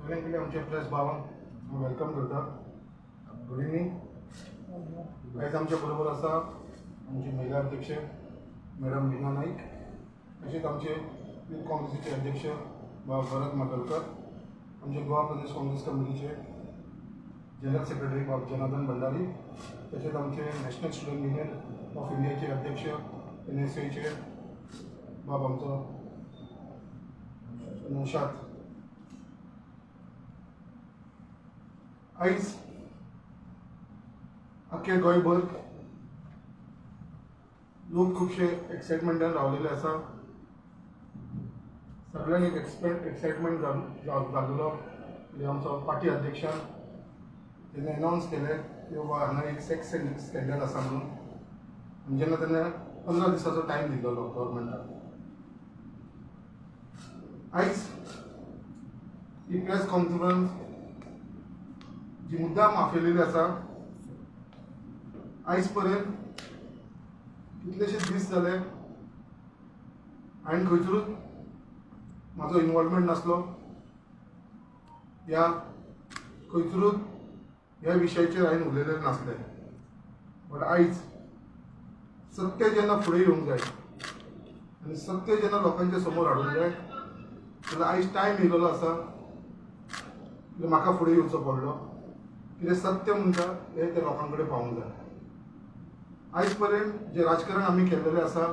पयलीं पयलीं आमचे प्रेस भावांक हांव welcome करता. Good evening. आयज आमच्या बरोबर आसा आमची महिला अध्यक्ष मॅडम लीना नाईक, तशेंच आमचे यूथ काँग्रेसीचे अध्यक्ष बाब भरत माटोलकर, आमचे गोवा प्रदेश काँग्रेस कमिटीचे जनरल सेक्रेटरी बाब जनार्दन भंडारी, तशेंच आमचे नॅशनल स्टुडंट युनियन ऑफ इंडियाचे अध्यक्ष एनएसयूचे बाब आमचो नौशाद. आयज अख्खे गोंयभर लोक खुबशे एक्सायटमेंटान रावलेले आसा. सगळ्यांक एक एक्सायटमेंट जाल्लो म्हणजे आमचो पार्टी अध्यक्षान तेणे अनावन्स केलें की बाबा हांगा एक सेक्स स्कँडल आसा म्हणून. आनी जेन्ना तेणें 15 दिसाचो टायम दिल्लो गव्हर्मेंटाक, आयज ही प्रेस कॉन्फरन्स जी मुद्दाम आपयलेली आसा. आयज पर्यंत कितलेशे दीस जाले हांवें खंयसरूच म्हाजो इनवॉल्वमेंट नासलो या खंयसरूच ह्या विशयाचेर हांवें उलयलेलें नासलें. बट आयज सत्य जेन्ना फुडें येवंक जाय आनी सत्य जेन्ना लोकांच्या समोर हाडूंक जाय जाल्यार आयज टायम येयलेलो आसा कित्याक म्हाका फुडें येवचो पडलो. कितें सत्य म्हणटा हें त्या लोकां कडेन पावूंक जाय. आयज पर्यंत जें राजकारण आमी केल्लेलें आसा,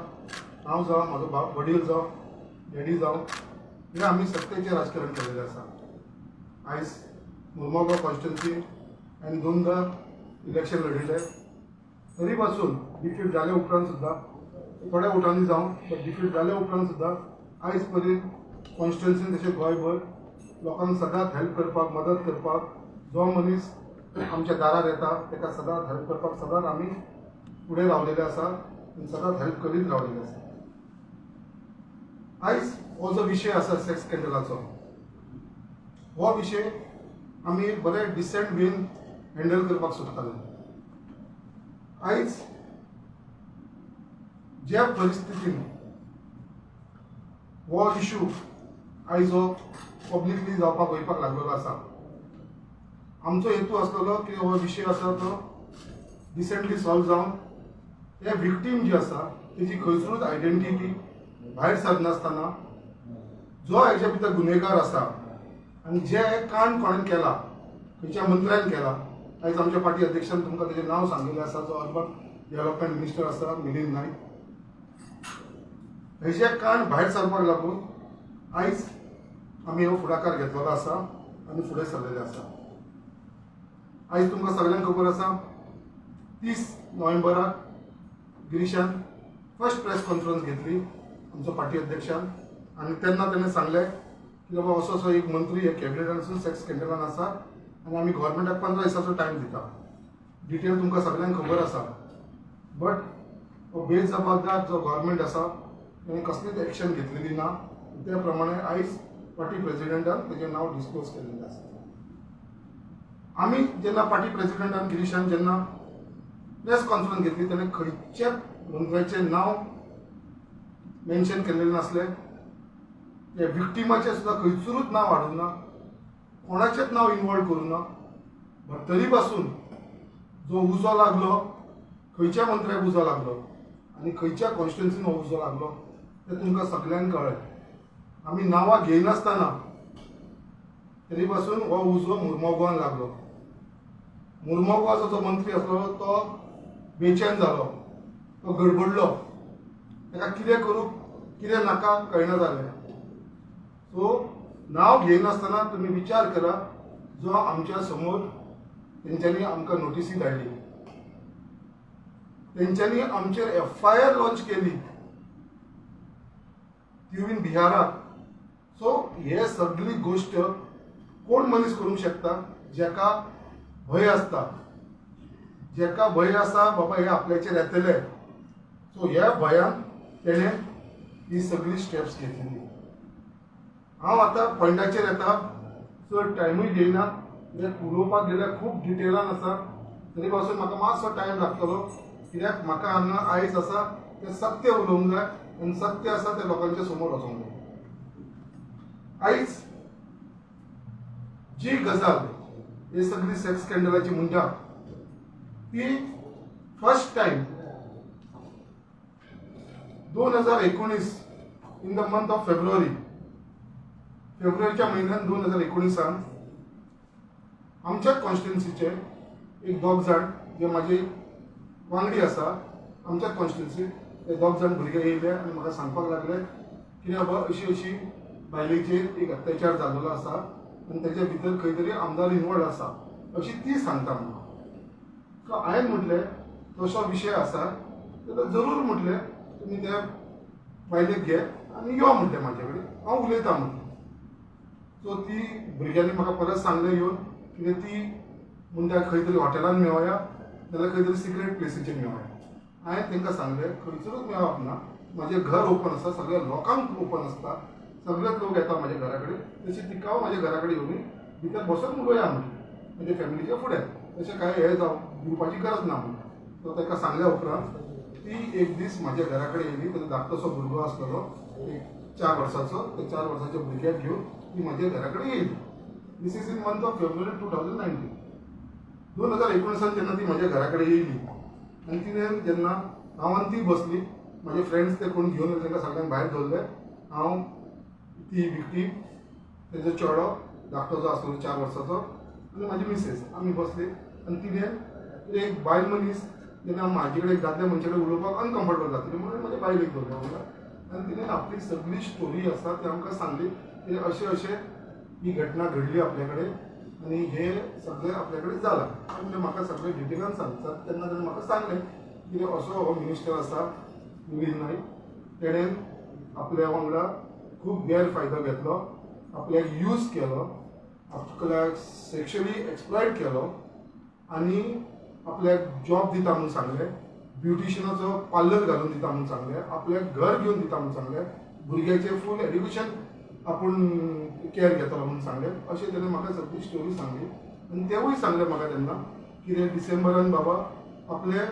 हांव जावं, म्हाजो बाप वडील जावं, डॅडी जावं, हें आमी सत्तेचें राजकारण केल्लेलें आसा. आयज मुर्मोगांव कॉन्स्टिट्युन्सी हांवें दोनदां इलेक्शन लढिल्लें, तरी पासून डिफीट जाल्या उपरांत सुद्दां थोड्या वोटांनी जावं, बट डिफीट जाल्या उपरांत सुद्दां आयज पर्यंत कॉन्स्टिट्युन्सीन तशें गोंयभर लोकांक सदांच हेल्प करपाक, मदत करपाक, जो मनीस आमच्या दारार येता ताका सदांच हेल्प करपाक सदांच आमी फुडें रावलेले आसा आनी सदांच हेल्प करीत रावलेले आसा. आयज हो जो विशय आसा सेक्स स्कँडलाचो, हो विशय आमी एक बरे डिसंट वेन हँडल करपाक सोदताले. आयज ज्या परिस्थितीन हो इशू आयज हो पब्लिकली जावपाक वयपाक लागलेलो आसा, आमचो हेतू आसलेलो की हो विशय आसा तो डिसंटली सॉल्व जावन हे विक्टीम जी आसा तेजी खंयसरूच आयडेंटिटी भायर सरनासतना जो हेच्या भितर गुन्हेगार आसा आनी जे कांड कोणें केला, खंयच्या मंत्र्यान केला, आयज आमच्या पार्टी अध्यक्षान तुमकां तेजें नांव सांगिल्लें आसा, जो अर्बन डेव्हलपमेंट मिनिस्टर आसा मिलिंद नायक, हेजें कांड भायर सरपाक लागून आयज आमी हो फुडाकार घेतलेलो आसा आनी फुडें सरलेले आसा. आयज तुमकां सगल्यांक खबर आसा, 30 नोव्हेंबराक गिरीशान फर्स्ट प्रेस कॉन्फरन्स घेतली आमचो पार्टी अध्यक्षान, आनी तेन्ना तेणें सांगलें की बाबा असो असो एक मंत्री हे कॅबिनेटानसून सेक्स स्कँडलान आसा आनी आमी गव्हर्मेंटाक 15 दिसाचो टायम दिता. डिटेल तुमकां सगल्यांक खबर आसा, बट हो बेजबाबदार जो गव्हर्मेंट आसा तेणें कसलीच एक्शन घेतलेली ना. त्या प्रमाणे आयज पार्टी प्रेजिडेंटान तेजें नांव डिस्क्लोज केल्लें आसा. आमी जेन्ना पार्टी प्रेजिडेंटान गिरीशान जेन्ना प्रेस कॉन्फरन्स घेतली तेणें खंयच्याच मंत्र्याचें नांव मेन्शन केल्लें नासलें, त्या विक्टिमाचें सुद्दां खंयसरूच नांव हाडूंक ना, कोणाचेंच नांव इनवॉल्व करूंक ना. बट तरी पासून जो उजो लागलो, खंयच्या मंत्र्याक उजो लागलो आनी खंयच्या कॉन्स्टिट्युन्सीन हो उजो लागलो तें तुमकां सगल्यांक कळ्ळें. आमी नांवां घेयनासतना तरी पासून हो उजो मुर्मोगांवान लागलो. मुर्मोगांवाचो जो मंत्री आसलो तो बेचैन जालो, तो गडबडलो, ताका कितें करूंक कितें नाका कळना जालें. सो नांव घेयनासतना तुमी विचार करा, जो आमच्या समोर तेंच्यांनी आमकां नोटिसी धाडली, तेंच्यांनी आमचेर एफआयआर लॉन्च केली, ती बीन बिहाराक. सो हे सगळी गोश्ट कोण मनीस करूंक शकता? जेका भंय आसता, जेका भंय आसा बाबा हे आपल्याचेर येतले. सो ह्या भंयान तेणें ही सगळी स्टेप्स घेतलेली. हांव आतां पॉयंटाचेर येता, चड टायमूय घेयना, कित्याक उलोवपाक गेल्यार खूब डिटेलान आसा, तरी पासून म्हाका मातसो टायम लागतलो, कित्याक म्हाका हांगा आयज आसा तें सत्य उलोवंक जाय आनी सत्य आसा तें लोकांच्या समोर वचोंक जाय. आयज जी गजाल ही सगळी सेक्स स्कॅन्डलाची म्हणटा ती first time 2019, in the month of February, फेब्रुवारीच्या म्हयन्यात 2019 सान आमच्याच कॉन्स्टिट्युन्सीचे एक दोग जाण जे म्हाजे वांगडी आसा आमच्याच कॉन्स्टिट्युन्सीत, ते दोग जाण भुरगे येयले आनी म्हाका सांगपाक लागले की बाबा, अशी अशी बायलेचेर एक अत्याचार जाल्लो आसा आनी तेच्या भितर खंय तरी आमदार इनवॉल्ड आसा अशी ती सांगता म्हणून. सो हांवें म्हटलें, तसो विशय आसा जाल्यार जरूर म्हटलें, तुमी त्या बायलेक घे आनी यो म्हटलें म्हाजे कडेन, हांव उलयतां म्हटलें. सो ती भुरग्यांनी म्हाका परत सांगलें येवन, कितें ती म्हणटा, खंय तरी हॉटेलान मेळोया नाल्यार खंय तरी सिक्रेट प्लेसीचेर मेळोया. हांवें तांकां सांगलें, खंयसरूच मेळप ना, म्हाजें घर ओपन आसा, सगळ्या लोकांक ओपन आसता, सगळेच लोक येता म्हाज्या घरा कडेन, तशी तिका म्हाज्या घरा कडेन येवन भितर बसून उलोवया म्हटलें म्हज्या फॅमिलीच्या फुडें, तशें कांय हें जावं दिवपाची गरज ना म्हणून. सो ताका सांगल्या उपरांत ती एक दीस म्हाज्या घरा कडेन येयली. ताजो धाकटोसो भुरगो आसलेलो एक 4 वर्साचो. त्या 4 वर्साच्या भुरग्याक घेवन ती म्हाज्या घरा कडेन येयली. This is in month of February 2019. 2019 जेन्ना ती म्हाज्या घरा कडेन येयली आनी तिणें जेन्ना हांव आनी ती बसली, म्हाजे फ्रेंड्स ते कोण घेवन येयले, तांकां सगळ्यांक भायर दवरले. हांव, ती विक्टीम, तेजो चेडो धाकटो जो आसलो 4 वर्साचो आनी म्हाजी मिसेस, आमी बसली. आनी तिणें, एक बायल मनीस जेन्ना म्हाजे कडेन, दादल्या मनशा कडेन उलोवपाक अनकम्फर्टेबल जातली म्हणून म्हाज्या बायलेक दवरलें वांगडा. आनी तिणें आपली सगळी स्टोरी आसा ती आमकां सांगली की अशें अशें ही घटना घडली आपल्या कडेन आनी हे सगळें आपल्या कडेन जालां. आनी म्हाका सगळें डिटेलान सांगता तेन्ना ताणें म्हाका सांगलें की असो हो मिनिस्टर आसा मिलिंद नायक, तेणें आपल्या वांगडा खूब गैरफायदो घेतलो, आपल्याक यूज केलो, आपल्याक सेक्शुअली एक्सप्लॉयट केलो आनी आपल्याक जॉब दिता म्हणून सांगलें, ब्युटिशियनाचो पार्लर घालून दिता म्हणून सांगलें, आपल्याक घर घेवन दिता म्हणून सांगलें, भुरग्याचें फूल एड्युकेशन आपूण केअर घेतलो म्हणून सांगलें. अशें तेणें म्हाका सगळी स्टोरी सांगली. आनी तेवूय सांगलें म्हाका तेन्ना कितें, डिसेंबरान बाबा आपलें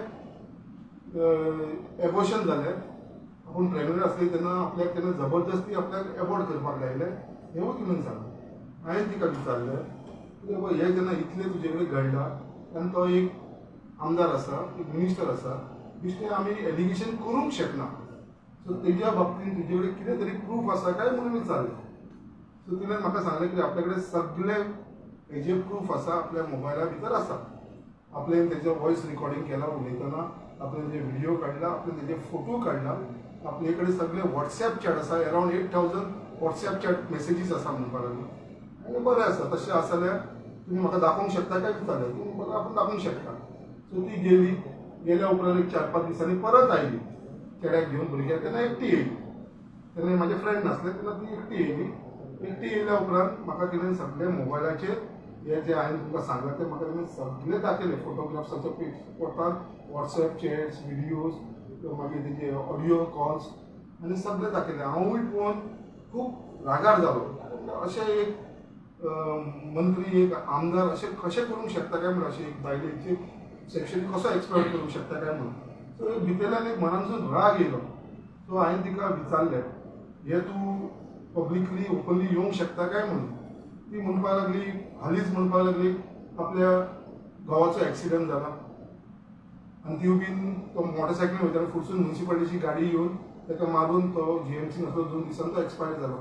एबॉर्शन जालें, आपूण प्रेग्नंट आसली तेन्ना आपल्याक तेन्ना जबरदस्ती आपल्याक एबॉर्ट करपाक लायलें, हेवूय तिणें सांगलें. हांवें तिका विचारलें की बाबा, हें जेन्ना इतलें तुजे कडेन घडलां आनी तो एक आमदार आसा, एक मिनिस्टर आसा, बेश्टें आमी एलिगेशन करूंक शकना, सो तेज्या बाबतीन तुजे कडेन कितें तरी प्रूफ आसा काय म्हणून विचारलें. सो तिणें म्हाका सांगलें की आपल्या कडेन सगळे हेजे प्रूफ आसा, आपल्या मोबायला भितर आसा. आपल्यान तेजे वॉयस रिकॉर्डिंग केला उलयतना, आपल्यान तेजे व्हिडिओ काडला, आपल्यान तेजे फोटो काडला, आपले कडेन सगळे वॉट्सॅप चॅट आसा, around 8000 WhatsApp chat messages आसा म्हणपाक लागली. आनी बरें आसा, तशें आसा जाल्यार तुमी म्हाका दाखोवंक शकता काय विचारलें. ती म्हणपाक, आपूण दाखोवंक शकता. सो ती गेली. गेल्या उपरांत एक 4-5 दिसांनी परत आयली चेड्याक घेवन, भुरग्याक. तेन्ना एकटी येयली. तेन्ना म्हाजे फ्रेंड नासले, तेन्ना ती एकटी येयली. एकटी येयल्या उपरांत म्हाका तिणें सगळे मोबायलाचेर हे जे हांवें तुमकां सांगलां ते म्हाका तिणें सगळे दाखयले. फोटोग्राफ्साचे पोटान वॉट्सॅप चॅट्स, व्हिडियोज, मागीर तेजे ऑडियो कॉल्स आनी सगळे दाखयले. हांवूय पळोवन खूब रागार जालो. अशें एक मंत्री, एक आमदार अशें कशें करूंक शकता काय म्हणून, अशें एक बायलेची सेक्शुअली कसो एक्सप्लॉयट करूंक शकता काय म्हणून. सो भितरल्यान एक मनानसून राग येयलो. सो हांवें तिका विचारलें, हे तूं पब्लिकली ओपनली येवंक शकता काय म्हणून. ती म्हणपाक लागली, हालींच म्हणपाक लागली, आपल्या घोवाचो एक्सिडंट जाला आनी तिवूय बीन तो मोटरसायकलीन वयतालो, फुडसून म्युनिसिपालिटीची गाडी येवन ताका मारून तो जीएमसीन आसलो, 2 दिसान तो एक्सपायर जालो.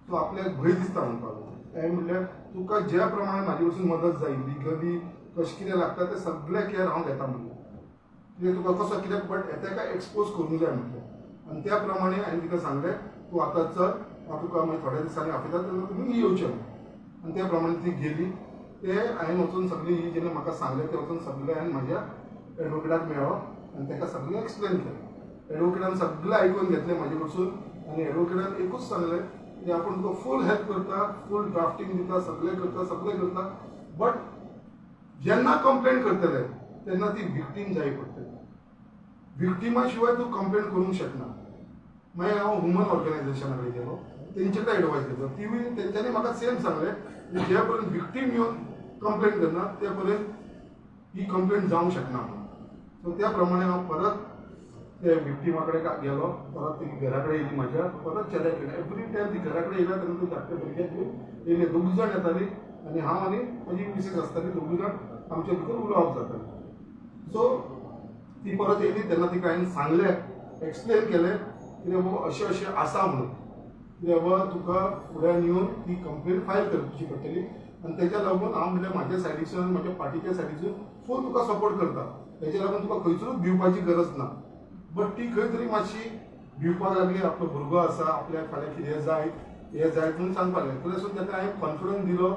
सो आपल्याक भंय दिसता म्हणपाक लागलो. हांवें म्हणल्यार, तुका ज्या प्रमाणे म्हाजे कडसून मदत जाय, लिगली कशें कितें लागता तें सगळें केअर हांव घेता म्हणलें. कितें तुका कसो कितें, बट ताका एक्सपोज करूंक जाय म्हटलें. आनी त्या प्रमाणे हांवें तिका सांगलें, तूं आतां चल, हांव तुका मागीर थोड्या दिसांनी आपयता, तेन्ना तुमी येवचें म्हणून. आनी त्या प्रमाणे ती गेली. ते हांवें वचून सगळी ही जेन्ना म्हाका सांगलें तें वचून सगळें हांवें म्हाज्या एडवोकेटाक मेळ्ळो आनी ताका सगळें एक्सप्लेन केलें. एडवोकेटान सगळें आयकून घेतलें म्हाजे कडसून आनी एडवोकेटान एकूच सांगलें की आपूण तुका फूल हेल्प करता, फूल ड्राफ्टींग दिता, सगळें करता, सगळें करता, बट जेन्ना कंप्लेन करतले तेन्ना ती विक्टीम जाय पडटली. विक्टिमा शिवाय तूं कंप्लेन करूंक शकना. मागीर हांव वुमन ऑर्गनायझेशना कडेन गेलो, तेंचे कडेन एडवायस घेतलो. तिवूय तेंच्यांनी म्हाका सेम सांगलें की जे पर्यंत विक्टीम येवन कंप्लेन करना ते पर्यंत ही कंप्लेन जावंक शकना म्हणून. सो त्या प्रमाणे हांव परत ते विक्टिमा कडेन गेलो. परत ती घरा कडेन येयली म्हाज्या, परत चेड्याक घेवन. एवरी टायम ती घरा कडेन येयल्या तेन्ना ती धाकटे भुरग्याक घेवन येयली. दोग जाण येताली. आनी हांव आनी म्हजी मिसेस आसताली, दोगूय जाण आमच्या भितर उलोवप जातालें. सो ती परत येयली तेन्ना तिका हांवें सांगलें, एक्सप्लेन केलें कितें बाबा अशें अशें आसा म्हणून, कितें बाबा तुका फुड्यान येवन ती कंप्लेन फायल करची पडटली आनी तेज्या लागून हांव म्हणल्यार म्हाज्या सायडीसून आनी म्हाज्या पार्टीच्या सायडीसून फूल तुका सपोर्ट करता. तेज्या लागून तुका खंयसरूच भिवपाची गरज ना. बट ती खंय तरी मातशी भिवपाक लागली. आपलो भुरगो आसा, आपल्याक फाल्यां कितें जायत, हें जायत म्हणून सांगपाक लागलें. तरी आसून ताका हांवें कॉन्फिडन्स दिलो,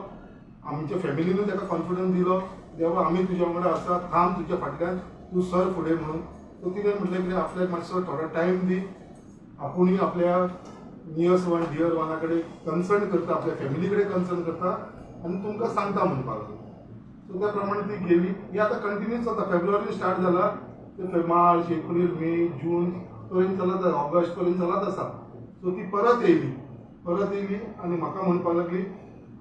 आमच्या फॅमिलीनूय ताका कॉन्फिडन्स दिलो, बाबा आमी तुज्या वांगडा आसा, थांब तुज्या फाटल्यान, तूं सर फुडें म्हणून. सो तिणें म्हटलें कितें आपल्याक मातसो थोडो टायम दी, आपुणूय आपल्या नियस्ट वन डियर वना कडेन कन्सर्न करता, आपल्या फॅमिली कडेन कन्सर्न करता आनी तुमकां सांगता म्हणपाक लागली. सो त्या प्रमाणे ती गेली. ही आतां कंटिन्यू चलता. फेब्रुवारीन स्टार्ट जाला ते मार्च, एप्रील, मे, जून पर्यंत चलत, ऑगस्ट पर्यंत चलत आसा. सो ती परत येयली, परत येयली आनी म्हाका म्हणपाक लागली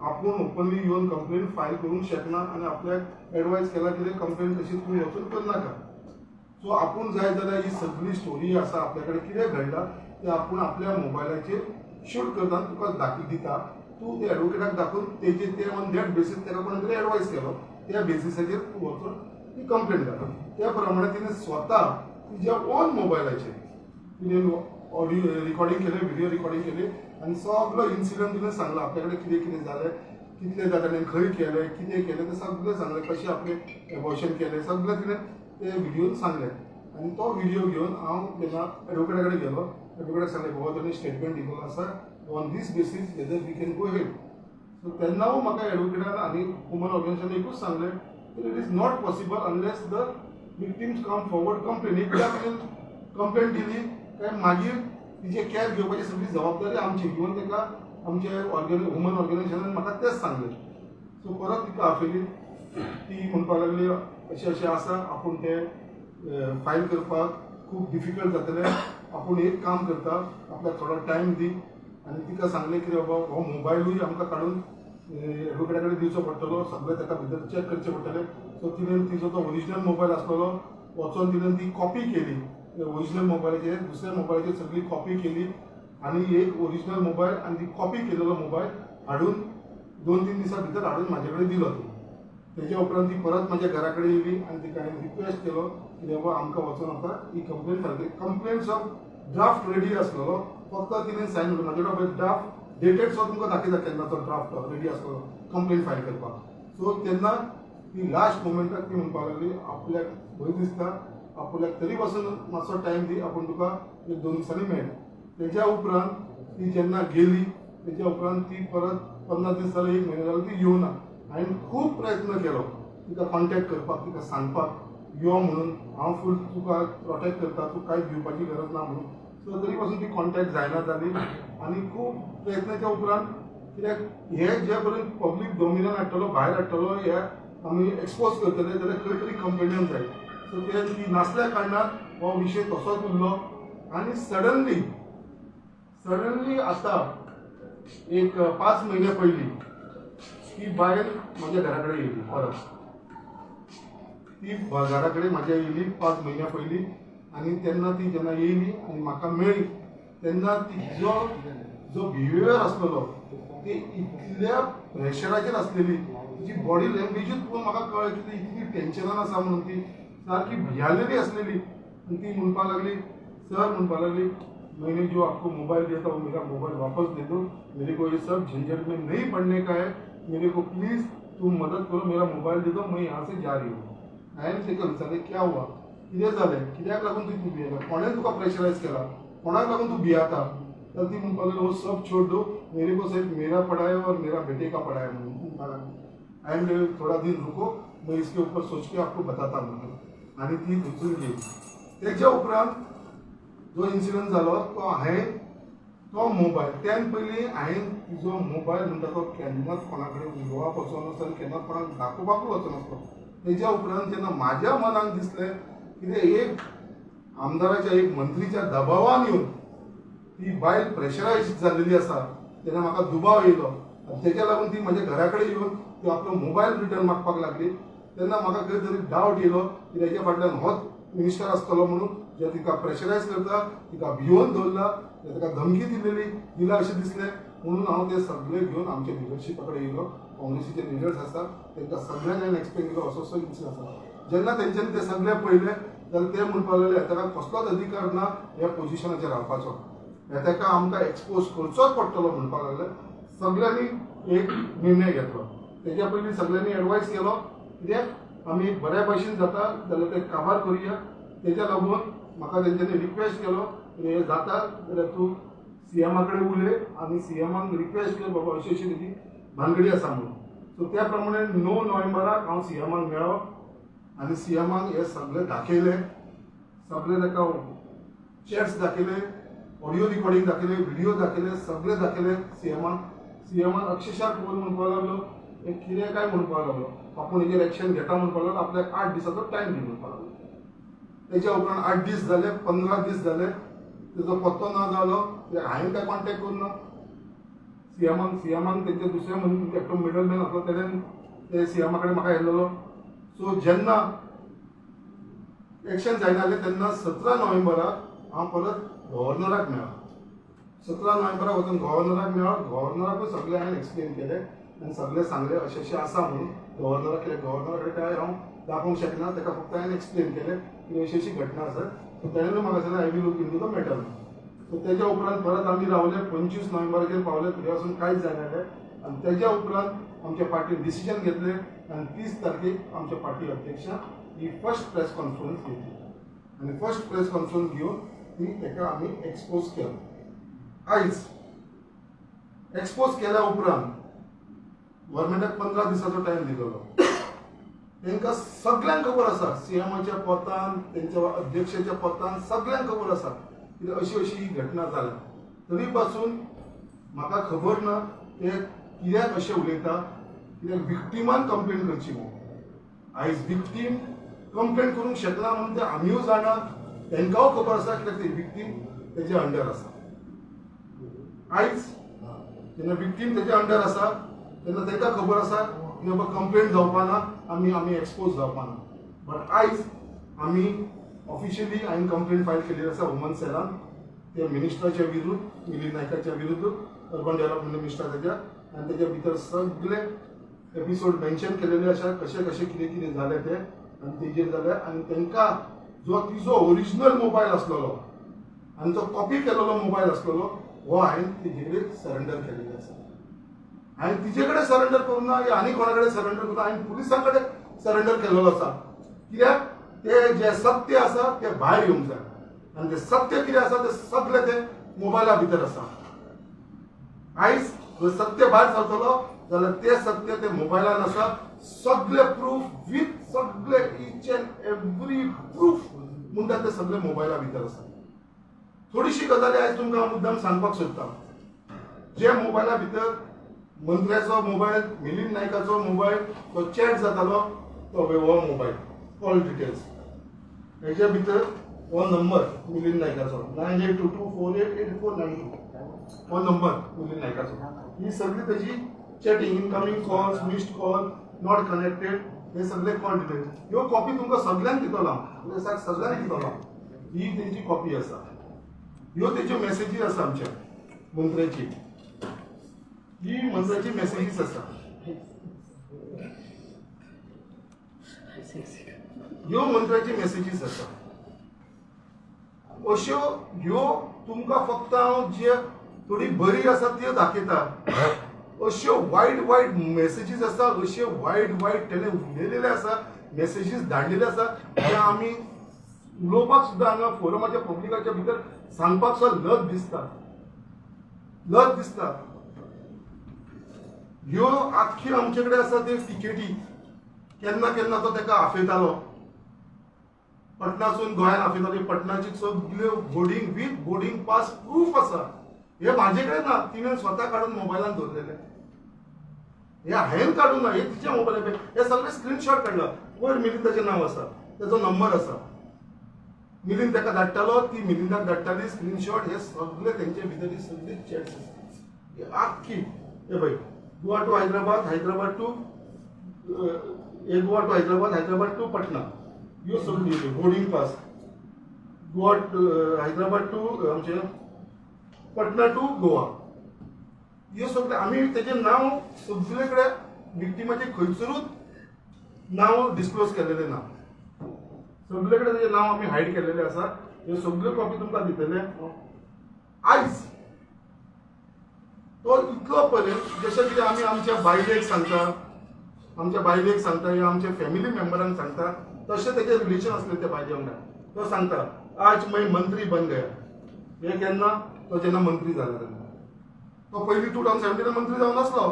आपूण ओपनली येवन कंप्लेन फायल करूंक शकना आनी आपल्याक एडवायज केला कितें कंप्लेन तशी तूं वचून करनाका. सो आपूण जाय जाल्यार ही सगळी स्टोरी आसा, आपल्या कडेन कितें घडलां तें आपूण आपल्या मोबायलाचेर शूट करता आनी तुका दाखय दिता, तूं ते एडवोकेटाक दाखोवन तेजे ते ऑन that basis ताका कोणें तरी एडवायज केलो, त्या बेसिसाचेर तूं वचून ती कंप्लेन घाल. त्या प्रमाणे तिणें स्वता तिज्या ओन मोबायलाचेर तिणें ऑडियो रिकॉर्डिंग केलें, व्हिडियो रिकॉर्डिंग केली आनी सगलो इन्सिडंट तिणें सांगला, आपल्या कडेन कितें कितें जालें, कितले जाता, ताणें खंय केलें, कितें केलें तें सगळें सांगलें, कशें आपलें एबॉर्शन केलें सगळें तिणें ते व्हिडियोन सांगलें. आनी तो व्हिडियो घेवन हांव जेन्ना एडवोकेटा कडेन गेलो, एडवोकेटाक सांगलें, बाबा ताणें स्टेटमेंट दिलेलो आसा, on this basis whether we can go ahead. So तेन्ना म्हाका एडवोकेटान आनी वुमन ऑर्गनायझेशन एकूच सांगलें, it is not possible unless the victims come forward complain. एकदां तुवें कंप्लेन दिली काय मागीर तिचे कॅर घेवपाची सगळी जबाबदारी आमची. इवन ताका आमचे वुमन ऑर्गनायझेशनान म्हाका तेंच सांगलें. सो परत तिका आपयली. ती म्हणपाक लागली अशें अशें आसा, आपूण ते फायल करपाक खूब डिफिकल्ट जातलें, आपूण एक काम करता, आपल्याक थोडो टायम दी. आनी तिका सांगलें की बाबा हो मोबायलूय आमकां काडून एडवोकेटा कडेन दिवचो पडटलो, सगळें ताका भितर चॅक करचें पडटलें. सो तिणें तिजो तो ओरिजिनल मोबायल आसलेलो वचोन तिणें ती कॉपी केली, ओरिजिनल मोबायलाचेर दुसऱ्या मोबायलाचेर सगळी कॉपी केली आनी एक ओरिजिनल मोबायल आनी ती कॉपी केलेलो मोबायल हाडून 2-3 दिसां भितर हाडून म्हाजे कडेन दिलो तो. तेच्या उपरांत ती परत म्हाज्या घरा कडेन येयली आनी तिका हांवें रिक्वेस्ट केलो की बाबा आमकां वचोन आतां ही कंप्लेन फायल कर. कंप्लेन सब ड्राफ्ट रेडी आसलेलो, फक्त तिणें सायन. म्हाजे कडेन ड्राफ्ट डेटेड सुद्दां तुमकां दाखयता केन्ना तो ड्राफ्ट रेडी आसलेलो कंप्लेन फायल करपाक. सो तेन्ना ती लास्ट मोमेंटाक ती म्हणपाक लागली आपल्याक भंय दिसता, आपल्याक तरी पासून मातसो टायम दी, आपूण तुका एक 2 दिसांनी मेळटा. तेज्या उपरांत ती जेन्ना गेली तेज्या उपरांत ती परत 15 दीस जाले, एक म्हयनो जालो ती येवना. हांवें खूब प्रयत्न केलो तिका कॉन्टेक्ट करपाक, तिका सांगपाक यो म्हणून, हांव फूल तुका प्रोटेक्ट करता, तूं कांयच भिवपाची गरज ना म्हणून. सो तरी पासून ती कॉन्टेक्ट जायना जाली आनी खूब प्रयत्नाच्या उपरांत, कित्याक हे जे पर्यंत पब्लीक डोमिनान हाडटलो, भायर हाडटलो, हे आमी एक्सपोज करतले जाल्यार खंय तरी कंप्लेनंट जाय. सो ते ती नासल्या कारणान हो विशय तसोच उरलो. आनी सडनली सडनली आतां एक 5 म्हयन्या पयलीं ती बायल म्हज्या घरा कडेन येयली परत. ती घरा कडेन म्हाज्या येयली 5 म्हयन्या पयलीं आनी तेन्ना ती जेन्ना येयली आनी म्हाका मेळ्ळी तेन्ना तिजो जो बिहेवियर आसलेलो ती इतल्या प्रेशराचेर आसलेली, तिची बॉडी लँग्वेजूच पळोवन म्हाका कळ्ळें की ती इतली टेन्शनान आसा म्हणून. ती सारकी भियालेली आसलेली आनी ती म्हणपाक लागली, सर, म्हणपाक लागली, मैंने जो आपको मोबाइल दिया था वो मेरा मोबाइल वापस दे दो, मेरे को ये सब झंझट में नहीं पड़ने का है, मेरे को प्लीज़ तुम मदद करो, मेरा मोबाइल दे दो, मैं यहाँ से जा रही हूँ. हांवें ताका विचारलें, क्या हुआ, कितें जालें, कित्याक लागून तूं भियेला, कोणें तुका प्रेशरायज केला, कोणाक लागून तूं भियेता? तर ती म्हणपाक लागली, वो सब छोड़ दो, मेरे को सिर्फ मेरा पड़ा है और मेरा बेटे का पड़ा है म्हणून म्हणपाक लागली. हांवें म्हणलें, थोड़ा दिन रुको, मैं इसके ऊपर सोच के आपको बताता म्हणून. आनी ती थंयसून गेली. तेच्या उपरांत जो इन्सिडंट जालो तो हांवें तो मोबायल, त्यान पयलीं हांवें तिजो मोबायल म्हणटा तो केन्नाच कोणा कडेन उलोवपाक वचनासलो आनी केन्नाच कोणाक दाखोवपाकूय वचनासलो. तेज्या उपरांत जेन्ना म्हाज्या मनाक दिसलें कितें एक आमदाराच्या, एक मंत्रीच्या दबावान येवन ती बायल प्रेशरायज जाल्लेली आसा, तेन्ना म्हाका दुबाव येयलो आनी तेज्या लागून ती म्हज्या घरा कडेन येवन ती आपलो मोबायल रिटर्न मागपाक लागली. तेन्ना म्हाका खंय तरी डावट येयलो की तेज्या फाटल्यान होच मिनिस्टर आसतलो म्हणून, जे तिका प्रेशरायज करता, तिका भियोवन दवरला, ताका धमकी दिलेली दिला अशें दिसलें. म्हणून हांव ते सगळे घेवन आमच्या लिडरशिपा कडेन येयलो. काँग्रेसीचे लिडर्स आसा, तांकां सगळ्यांक हांवें एक्सप्लेन केलो, असो असो इन्सिडंट आसा. जेन्ना तेंच्यांनी ते सगळे पळयले जाल्यार ते म्हणपाक लागले, ताका कसलोच अधिकार ना ह्या पोजिशनाचेर रावपाचो, हे ताका आमकां एक्सपोज करचोच पडटलो म्हणपाक लागले. सगळ्यांनी एक निर्णय घेतलो. तेज्या पयलीं सगळ्यांनी एडवायस केलो, कित्याक आमी बऱ्या भशेन जाता जाल्यार ते काबार करुया. तेज्या लागून म्हाका तेंच्यांनी रिक्वेस्ट केलो की हे जाता जाल्यार तूं सीएमा कडेन उलय आनी सीएमाक रिक्वेस्ट कर बाबा, अशी अशी तेजी भानगडी आसा म्हणून. सो त्या प्रमाणे 9 नोव्हेंबराक हांव सीएमाक मेळ्ळो आनी सीएमाक हे सगळे दाखयले. सगळे ताका चॅट्स दाखयले, ऑडियो रिकॉर्डिंग दाखयले, व्हिडिओ दाखयले, सगळे दाखयले सीएमाक. सीएमान अक्षरशः कोण म्हणपाक लागलो, एक कितें काय म्हणपाक लागलो, आपूण हेजेर एक्शन घेता म्हणपाक लागलो, आपल्याक 8 दिसाचो टायम दी म्हणपाक लागलो. तेच्या उपरांत 8 दीस जाले, 15 दीस जाले, तेजो पत्तो ना जालो. कित्याक हांवें काय कॉन्टेक्ट करूं ना सीएमाक. सीएमान तेंच्या दुसऱ्या एकटो मिडलमॅन आसलो, तेणेन ते सीएमा कडेन म्हाका येयलेलो. सो जेन्ना एक्शन जायना जालें तेन्ना 17 नोव्हेंबराक हांव परत गव्हर्नराक मेळ्ळो. 17 नोव्हेंबराक वचून गव्हर्नराक मेळ्ळो. गव्हर्नराकूय सगळें हांवें एक्सप्लेन केलें आनी सगळें सांगलें, अशें अशें आसा म्हणून गव्हर्नराक. कित्याक गव्हर्नरा कडेन काय हांव दाखोवंक शकना, ताका फक्त हांवें एक्सप्लेन केलें की अशी अशी घटना आसा. सो तेणें म्हाका सांगलें, "I will look into the matter." So तेज्या उपरांत परत आमी रावले, 25 नोव्हेंबराचेर पावले, थंय वचून कांयच जायना जालें. आनी तेज्या उपरांत आमच्या पार्टीन डिसिजन घेतलें आनी 30 तारखेक आमच्या पार्टी अध्यक्षान ही फर्स्ट प्रेस कॉन्फरन्स घेतली आनी फर्स्ट प्रेस कॉन्फरन्स घेवन ती ताका आमी एक्सपोज केलो. आयज एक्सपोज केल्या उपरांत गव्हर्मेंटाक 15 दिसाचो टायम दिलेलो. तांकां सगळ्यांक खबर आसा, सीएमाच्या पोतान, तेंच्या अध्यक्षाच्या पोतान, सगळ्यांक खबर आसा कित्याक अशी अशी ही घटना जाल्या. तरी पासून म्हाका खबर ना ते कित्याक अशें उलयता. कित्याक विक्टिमान कंप्लेन करची म्हणून, आयज विक्टीम कंप्लेन करूंक शकना म्हणून ते आमीय जाणा, तांकांय खबर आसा, कित्याक ते विक्टीम तेजे अंडर आसा. आयज जेन्ना विक्टीम तेजे अंडर आसा तेन्ना तांकां खबर आसा की बाबा कंप्लेन जावपाना, आमी एक्सपोज जावपाना. बट आयज आमी ऑफिशियली हांवें कंप्लेन फायल केलेली आसा वुमन सेलान ते मिनिस्टराच्या विरुद्ध, मिलिंद नायकाच्या विरुद्ध, अर्बन डेव्हलपमेंट मिनिस्टर तेच्या. आनी तेच्या भितर सगळे एपिसोड मेन्शन केलेले आसा, कशें कशें कितें कितें जालें तें आनी तेजेर जालें. आनी तांकां जो तिजो ओरिजिनल मोबायल आसलेलो आनी जो कॉपी केलेलो मोबायल आसलेलो, हो हांवें तेजे कडेन सरेंडर केलेलो आसा. हांवें तिजे कडेन सरेंडर करूं ना या आनी कोणा कडेन सरेंडर करूं ना, हांवें पुलिसां कडेन सरेंडर केलेलो आसा. कित्याक ते जे सत्य आसा ते भायर येवंक जाय आनी ते सत्य कितें आसा ते सगळे ते मोबायला भितर आसा. आयज जर सत्य भायर सरतलो जाल्यार ते सत्य ते मोबायलान आसा, सगळे प्रूफ विथ सगळे इच अँड एवरी प्रूफ म्हणटा ते सगळे मोबायला भितर आसा. थोडीशी गजाली आयज तुमकां हांव मुद्दाम सांगपाक सोदता. जे मोबायला भितर मंत्र्याचो मोबायल, मिलिंद नायकाचो मोबायल, तो चॅट जातालो, तो हो मोबायल कॉल डिटेल्स. हेच्या भितर हो नंबर मिलिंद नायकाचो, 9822488492, हो नंबर मिलिंद नायकाचो. ही सगळी तेजी chatting, incoming calls, missed call, not connected, हे सगळे कॉल डिटेल्स. ह्यो कॉपी तुमकां सगळ्यांक दितलो हांव, सगळ्यांक दितलो हांव. ही तेंची कॉपी आसा. ह्यो तेज्यो मेसेजी आसा आमच्या मंत्र्याची. ही मंत्र्याची मेसेजीस आसा. ह्यो मंत्र्याची मेसेजीस आसा. अश्यो ह्यो तुमकां फक्त हांव जे थोडी बरी आसा त्यो दाखयता. अश्यो वायट वायट मेसेजीस आसा, अश्यो वायट वायट तेणे उलयलेले आसा, मेसेजीस धाडलेले आसा, जे आमी उलोवपाक सुद्दां हांगा फोरमाच्या पब्लिकाच्या भितर सांगपाक सुद्दां लज दिसता, लज दिसता. ह्यो आख्खी आमचे कडेन आसा त्यो टिकेटी. केन्ना केन्ना तो ताका आफयतालो, पटनासून गोंयान आफयताली. पटनाची सगल्यो boarding with boarding pass proof आसा. हे म्हाजे कडेन ना, तिणें स्वता काडून मोबायलान दवरलेले. हे हांवें काडूंक ना, हे तिच्या मोबायला. हे सगळे स्क्रीनशॉट काडला. वयर मिलिंदाचें नांव आसा, तेजो नंबर आसा. मिलिंद ताका धाडटालो, ती मिलिंदाक धाडटाली स्क्रीनशॉट. हे सगळे तेंचे भितर ही सगळी चॅट्स आसा. ही आख्खी हे पळय, गोवा टू हैदराबाद, हैदराबाद टू हे, गोवा टू हैदराबाद, हैदराबाद टू पटना, ह्यो सगळी boarding pass. Goa to Hyderabad to आमचे पटना टू गोवा. हे सगळे आमी तेजें नांव सगळे कडेन विक्टिमाचें खंयसरूच नांव डिस्क्लोज केलेलें ना. सगळे कडेन तेजें नांव आमी हायड केलेलें आसा. ह्यो सगळ्यो कॉपी तुमकां दितले. आयज तो इतलो पर्यंत जशें कितें आमी आमच्या बायलेक सांगता, आमच्या बायलेक सांगता या आमच्या फॅमिली मेंबरांक सांगता, तशें तेजें रिलेशन आसलें त्या बायले वांगडा. तो सांगता, आज मैं मंत्री बन गया. हे केन्ना? तो जेन्ना मंत्री जाला तेन्ना. तो पयलीं 2017 मंत्री जावन नासलो,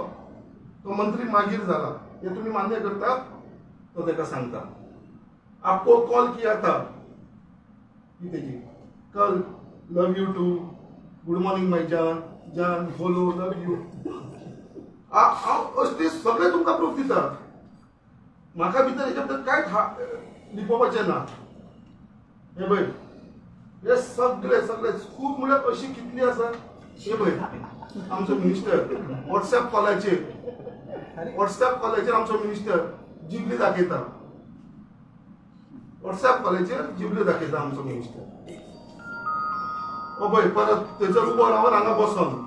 तो मंत्री मागीर जाला, हे तुमी मान्य करता? तो ताका सांगता, आपको कॉल किया था. ही तेजी कल, love you too, good morning my जान, जान बोलो लव you. हांव असली सगळे तुमकां प्रूफ दिता. म्हाका भितर हेच्या भितर कांयच लिपोवपाचें ना. हे पळय, हे सगळे सगळे खूब म्हणल्यार अशी कितली आसा. हे पळय, आमचो मिनिस्टर वॉट्सएप कॉलाचेर, वॉट्सएप कॉलाचेर आमचो मिनिस्टर जिबली दाखयता. वॉट्सएप कॉलाचेर जिबली दाखयता आमचो मिनिस्टर. ओ पळय, परत थंयसर उबो रावन हांगा बसोन.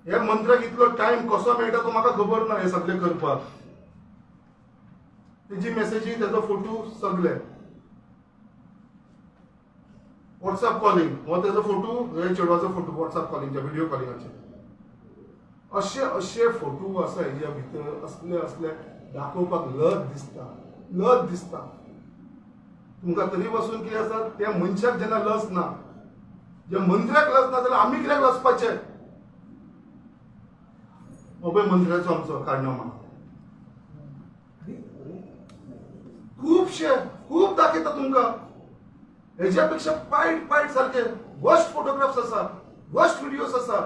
हे मंत्र्याक इतलो टायम कसो मेळटा तो म्हाका खबर ना हे सगळें करपाक. तेजी मेसेजी, तेजो फोटो सगळे, वॉट्सएप कॉलिंग, हो तेजो फोटो, हे चेडवाचो फोटो वॉट्सएप कॉलिंगच्या, व्हिडिओ कॉलिंगाचे. अशे अशे फोटो आसा हेज्या भितर. असले असले दाखोवपाक लज दिसता, लज दिसता तुमकां. तरी पासून कितें आसा, त्या मनशाक जेन्ना लज ना, ज्या मंत्र्याक लज ना, जाल्यार आमी कित्याक लजपाचे? हो पळय मंत्र्याचो आमचो कारनामा. खुबशे खूब दाखयता तुमकां. हेज्या पेक्षा पायट पायट सारके वर्स्ट फोटोग्राफ्स आसा, वर्स्ट व्हिडियोज आसा.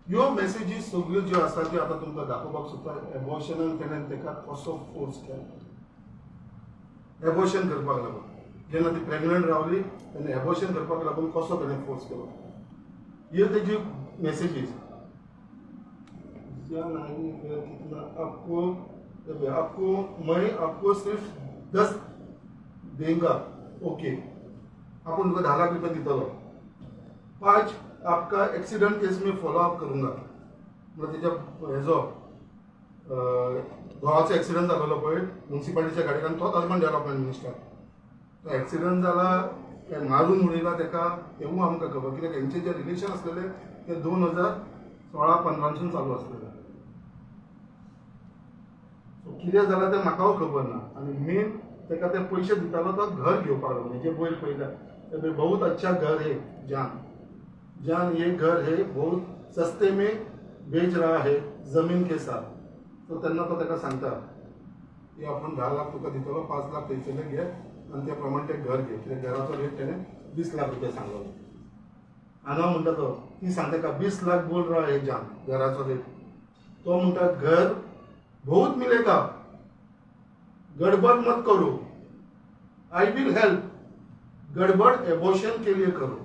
ह्यो मेसेजीस सगळ्यो ज्यो आसा त्यो आतां तुमकां दाखोवपाक सोदता. एबॉर्शनान तेणें ताका कसो फोर्स केलो एबॉर्शन करपाक लागून. जेन्ना ती प्रेग्नंट रावली तेन्ना एबॉर्शन करपाक लागून कसो तेणें फोर्स केलो, ह्यो तेजी मेसेजीस. कितना आपको, आपको मैं आपको सिर्फ 10 देंगा. ओके, आपूण तुका 10 लाख रुपया दितलो. 5 आपका एक्सिडेंट केस में फॉलो अप करूंगा. म्हणल्यार तेच्या हेजो घोवाचो एक्सिडंट जालेलो पळय मुन्सिपालिटीच्या गाडयेक, आनी तोच अर्बन डेव्हलपमेंट मिनिस्टर. तो एक्सिडंट जाला काय मारून उडयला तेका तेवूय आमकां खबर, कित्याक हेंचे जे रिलेशन आसलेले ते 2016-15 चालू आसलेले. सो कितें जालां तें म्हाकाय खबर ना. आनी मेन तेका ते पयशे दितालो तो घर घेवपाक लागून. हेजे वयर पयल्या, बहुत अच्छा घर है जान, जान ये घर है बहुत सस्ते में बेच रहा है जमीन के साथ. तो तेन्ना तो ताका सांगता की आपूण 10 लाख तुका दितलो, 5 लाख थंयसरले घे आनी त्या प्रमाणे तें घर घे, कित्याक घराचो रेट तेणें 20 लाख रुपया सांगलो. हांगा म्हणटा तो, ती सांगता का 20 लाख बोल रहा है जान घराचो रेट. तो म्हणटा घर बहुत मिलेगा, गडबड मत करो, I will help, गडबड एबॉर्शन के लिए करो.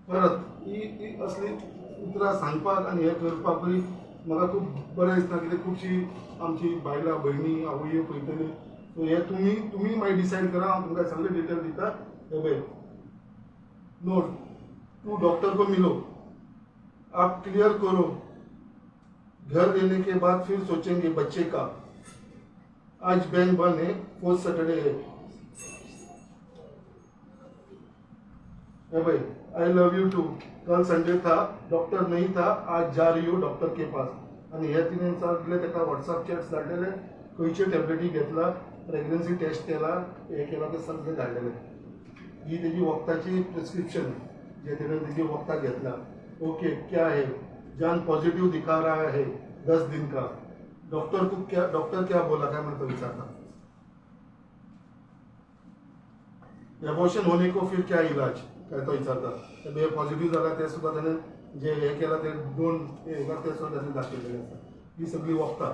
परत ही ही असली उतरां सांगपाक आनी हें करपाकूय म्हाका खूब बरें दिसना, कित्याक खुबशीं आमची बायलां, भयणी, आवयो पळयतली. सो हे तुमी तुमी मागीर डिसायड करा. हांव तुमकां सगळे डिटेल दिता. हे पळय नोट, तू डॉक्टर को मिलो, आप क्लियर करो, घर लेने के बाद फिर सोचेंगे बच्चे का. आज बैंक बंद है, फोर्थ सैटरडे है. भाई, I love you to, कल संडे था, डॉक्टर नहीं था, आज जा रही हूँ डॉक्टर के पास. आनी हे तिणें सगळे ताका व्हॉट्सअप चॅट्स धाडलेले, खंयच्यो टॅबलेटी घेतला, प्रेग्नन्सी टेस्ट केला, हे केला, ते सगळे धाडलेले. ही तेजी वखदाची प्रिस्क्रिप्शन जे तिणें तेजी वखदां घेतला. ओके, क्या है जान, पॉझिटिव्ह दिखा रहा है 10 दिन का. डॉक्टर को क्या, डॉक्टर क्या बोला काय म्हणतो विचारता. एबॉर्शन होने को फिर क्या इलाज काय तो विचारता. ते पॉझिटिव्ह जाला ते सुद्दां त्याने जे हे केला ते दोन हे ते सुद्दां त्याने दाखयलेले आसा. ही सगळी वखदां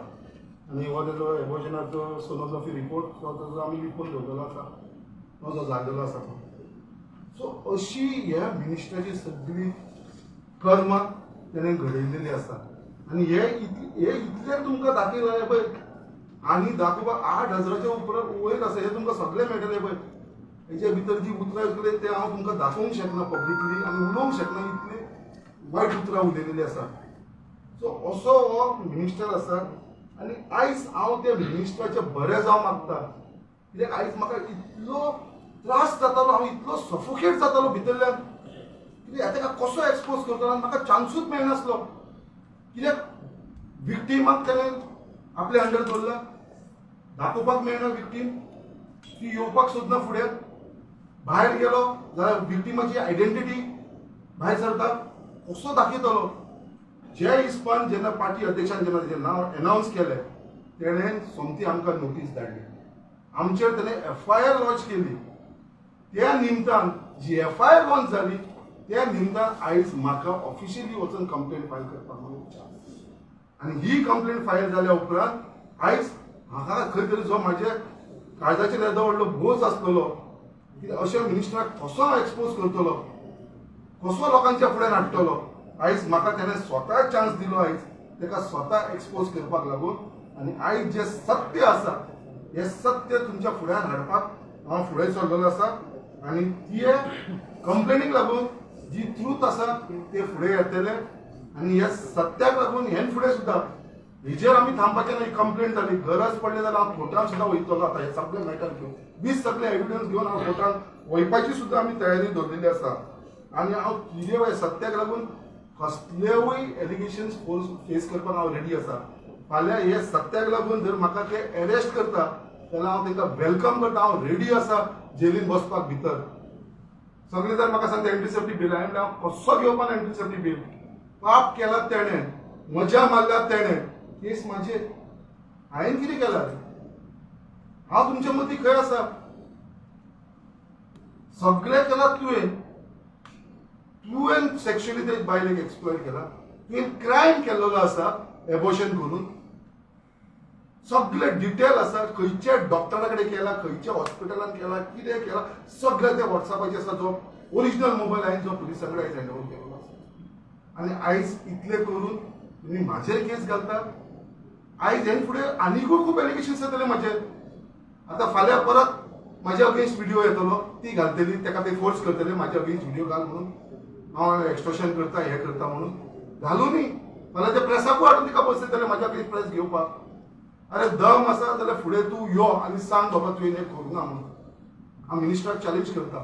आनी हो तेजो एबॉर्शनाचो सोनोग्राफी रिपोर्ट, तो तेजो आमी लिपोवन दवरलेलो आसा, तो जो जाल्लेलो आसा तो. सो अशी ह्या मिनिस्टराची सगळी कर्मां तेणें घडयलेली आसा. आनी हे हे इतले तुमकां दाखयला, पळय आनी दाखोवपाक 8,000च्या उपरांत वयर आसा हें तुमकां सगळें मेळटलें पळय. हेच्या भितर जी उतरां यूज ते हांव तुमकां दाखोवंक शकना पब्लिकली आनी उलोवंक शकना, इतली वायट उतरां उलयलेली आसा. सो असो हो मिनिस्टर आसा आनी आयज हांव त्या मिनिस्टराचें बरें जावं मागता, कित्याक आयज म्हाका इतलो त्रास जातालो, हांव इतलो सफोकेट जातालो भितरल्यान, कित्याक ताका कसो एक्सपोज करतलो आनी म्हाका चान्सूच मेळनासलो, कित्याक विक्टीमाक तेणें आपल्या अंडर दवरला, दाखोवपाक मेळना विक्टीम, ती येवपाक सोदना फुडें, भायर गेलो जाल्यार विक्टिमाची आयडेंटिटी भायर सरता, कसो दाखयतलो? जे हिसपान जेन्ना पार्टी अध्यक्षान जेन्ना तेजें नांव एनावन्स केलें, तेणें सोमती आमकां नोटीस धाडली, आमचेर तेणें एफआयआर लॉन्च केली. त्या निमतान जी एफआयआर लॉन्च जाली त्या निमतान आयज म्हाका ऑफिशियली वचून कंप्लेंट फायल करपाक मेळ्ळो चान्स. आनी ही कंप्लेंट फायल जाल्या उपरांत आयज म्हाका खंय तरी जो म्हाज्या काळजाचेर येदो व्हडलो बोज आसतलो, कित्याक अशें मिनिस्टराक कसो हांव एक्सपोज करतलो, कसो लोकांच्या फुड्यान हाडटलो, आयज म्हाका तेणें स्वता चान्स दिलो आयज ताका स्वता एक्सपोज करपाक लागून. आनी आयज जें सत्य आसा हें सत्य तुमच्या फुड्यान हाडपाक हांव फुडें सरलेलो आसा आनी ते कंप्लेनीक लागून जी ट्रूथ आसा ते फुडें येतले. आनी ह्या सत्याक लागून हेन फुडें सुद्दां हेजेर आमी थांबपाचें ना. ही कंप्लेंट जाली, गरज पडली जाल्यार हांव कोर्टान सुद्दां वयतलो. आतां हे सगळे मॅटर घेवन, वीस सगळे एविडन्स घेवन हांव कोर्टान वयपाची सुद्दां आमी तयारी दवरलेली आसा. आनी हांव कितें सत्याक लागून कसलेवूय एलिगेशन्स फोर्स फेस करपाक हांव रेडी आसा. फाल्यां हे सत्याक लागून जर म्हाका ते एरेस्ट करता जाल्यार हांव तांकां welcome करता. हांव रेडी आसा जेलीन बसपाक भितर. सगळे जर म्हाका सांगता एंटी सेफ्टी बील, हांवें हांव कसो घेवपाक एंटी सेफ्टी बील? पाप केला तेणें, मजा मारल्या तेणें, केस म्हाजेर. हांवें कितें केलां? हांव तुमच्या मदीं खंय आसा? सगळें केलां तुवें. तुवें सेक्शुअली ते बायलेक एक्सप्लॉयट केला, तुवें क्रायम केल्लो आसा एबॉर्शन करून, सगळे डिटेल आसा, खंयच्या डॉक्टरा कडेन केला, खंयच्या हॉस्पिटलान केला, कितें केला, सगळें ते वॉट्सॅपाचेर आसा. जो ओरिजिनल मोबायल हांवें जो पुलिसां कडेन आयज हँड ओवर केल्लो आसा. आनी आयज इतलें करून तुमी म्हाजेर केस घालता. आयज हेन फुडें आनिकूय खूब एलिगेशन्स येतले म्हाजेर. आतां फाल्यां परत म्हाज्या अगेन्स्ट व्हिडिओ येतलो, ती घालतली, ताका ते फोर्स करतले म्हाज्या अगेन्स्ट व्हिडिओ घाल म्हणून, हांव एक्स्टॉर्शन करता, हें करता म्हणून. घालूनी, फाल्यां ते प्रेसाकूय हाडून तिका बसयतले म्हाज्या अगेन्स्ट प्रेस घेवपाक. अरे दम आसा जाल्यार फुडें तूं यो आनी सांग बाबा तुवें हें करूं ना म्हणून. हांव मिनिस्टराक चॅलेंज करता,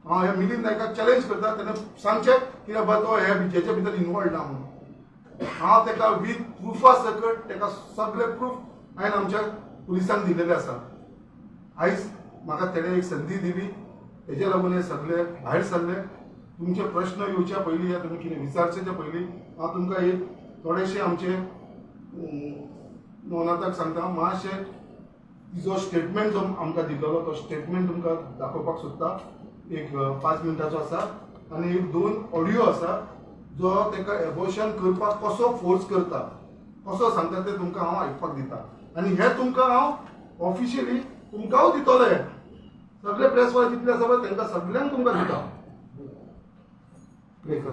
हांव ह्या मिलिंद नायकाक चॅलेंज करता, तेणें सांगचें की बाबा तो ह्या हेच्या भितर इनवॉल्ड ना म्हणून. हांव ताका वीथ प्रुफा सकट, ताका सगळे प्रूफ हांवें आमच्या पुलिसांक दिलेले आसा. आयज म्हाका तेणें एक संदी दिली, तेज्या लागून हे सगळे भायर सरले. तुमचे प्रश्न येवच्या पयलीं या तुमी कितें विचारचे पयलीं हांव तुमकां एक थोडेशे आमचे नवनाथाक सांगता, मातशें तिजो स्टेटमेंट जो आमकां दिल्लो तो स्टेटमेंट तुमकां दाखोवपाक सोदता. एक 5 मिनटाचो आसा आनी एक दोन ऑडियो आसा जो ताका एबॉर्शन करपाक कसो फोर्स करता, कसो सांगता ते तुमकां हांव आयकपाक दिता. आनी हे तुमकां हांव ऑफिशियली तुमकांय दितलो. हे सगळे प्रेसवाले जितले आसा पळय तांकां सगल्यांक तुमकां दिता. प्ले कर.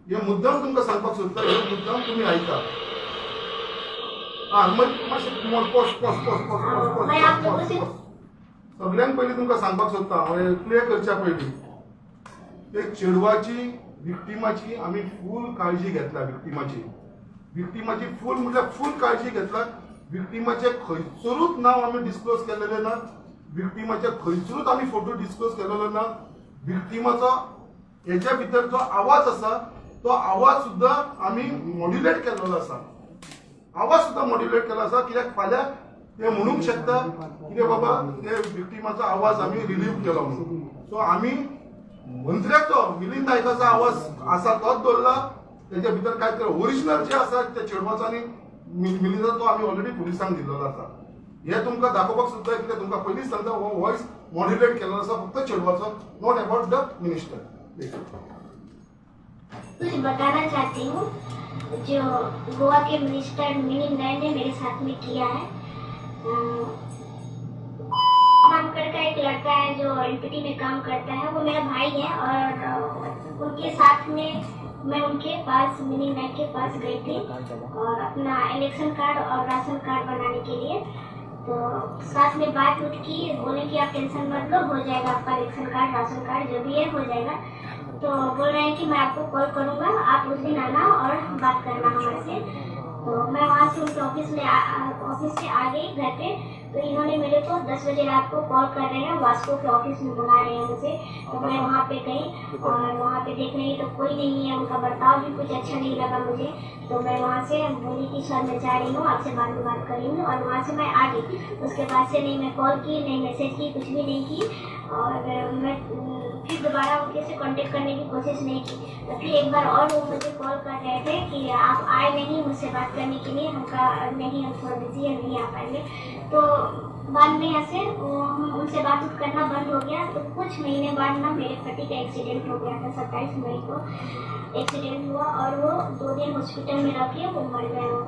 हे मुद्दाम तुमकां सांगपाक सोदता, हे मुद्दाम तुमी आयका. आं, मातशें pause pause pause pause pause. मैं आप लोगों से सगळ्यांत पयलीं तुमकां सांगपाक सोदता हांव, प्ले करच्या पयलीं, ते चेडवाची, विक्टिमाची आमी फूल काळजी घेतला. विक्टिमाची फूल म्हटल्यार फूल काळजी घेतला. विक्टिमाचे खंयसरूच नांव आमी डिस्क्लोज केलेलें ना, विक्टिमाचे खंयसरूच आमी फोटो डिस्क्लोज केलेलो ना. विक्टिमाचो हेच्या भितर जो आवाज आसा तो आवाज सुद्दां आमी मॉड्युलेट केल्लो आसा. आवाज सुद्दां मॉड्युलेट केलो आसा, कित्याक फाल्यां ते म्हणूंक शकता कितें बाबा ते विक्टिमाचो आवाज आमी रिलीव केलो म्हणून. सो आमी मंत्र्याचो, मिलिंद नायकाचो आवाज आसा तोच दवरला. तेच्या भितर काय तर ओरिजिनल जे आसा त्या चेडवाचो आनी मिलिंदाचो तो आमी ऑलरेडी पुलिसांक दिल्लो आसा. हे तुमकां दाखोवपाक सुद्दां, कित्याक तुमकां पयलींच सांगता, हो वॉयस मॉड्युलेट केल्लो आसा फक्त चेडवाचो, not about the minister. कुछ बताना चाहती हूँ जो गोवा के मिनिस्टर मिलिंद नायक ने मेरे साथ में किया है. मामकर का एक लड़का लड़का है जो एनपीटी में काम करता है, वो मेरा भाई है और उनके साथ में मैं उनके pass mini bank K pass गई थी और अपना इलेक्शन कार्ड और राशन कार्ड बनाने के लिए। तो साथ में बात उठ की, बोले कि आप टेंशन मत लो, हो जाएगा आपका इलेक्शन कार्ड, राशन कार्ड जो भी है हो जाएगा। तो बोल रहे हैं कि मैं आपको कॉल करूँगा, आप उस दिन आना और बात करना हमारे से। तो मैं वहाँ से उनके ऑफिस में ऑफिस से आ गई घर पे। तो इन्होंने मेरे को 10 बजे रात को कॉल कर रहे हैं, वास्को के ऑफिस में बुला रहे हैं मुझे। तो मैं वहाँ पे गई और वहाँ पे देख रही तो कोई नहीं है, उनका बर्ताव भी कुछ अच्छा नहीं लगा मुझे। तो मैं वहाँ से बोली कि सर मैं जा रही हूँ, आपसे बाद में बात करेंगे, और वहाँ से मैं आ गई। उसके बाद से नहीं मैं कॉल की, नहीं मैसेज की, कुछ भी नहीं की और मैं फिर दोबारा उनके से कांटेक्ट करने की कोशिश नहीं की। तो फिर एक बार और वो मुझे कॉल कर रहे थे कि आप आए नहीं मुझसे बात करने के लिए, हमका नहीं, हम थोड़ा बिजी है, नहीं आ पाएंगे। तो बाद में ऐसे उनसे बात करना बंद हो गया। तो कुछ महीने बाद ना मेरे पति का एक्सीडेंट हो गया था, 27 मई को एक्सीडेंट हुआ और वो 2 दिन हॉस्पिटल में रखे, वो मर गए वो।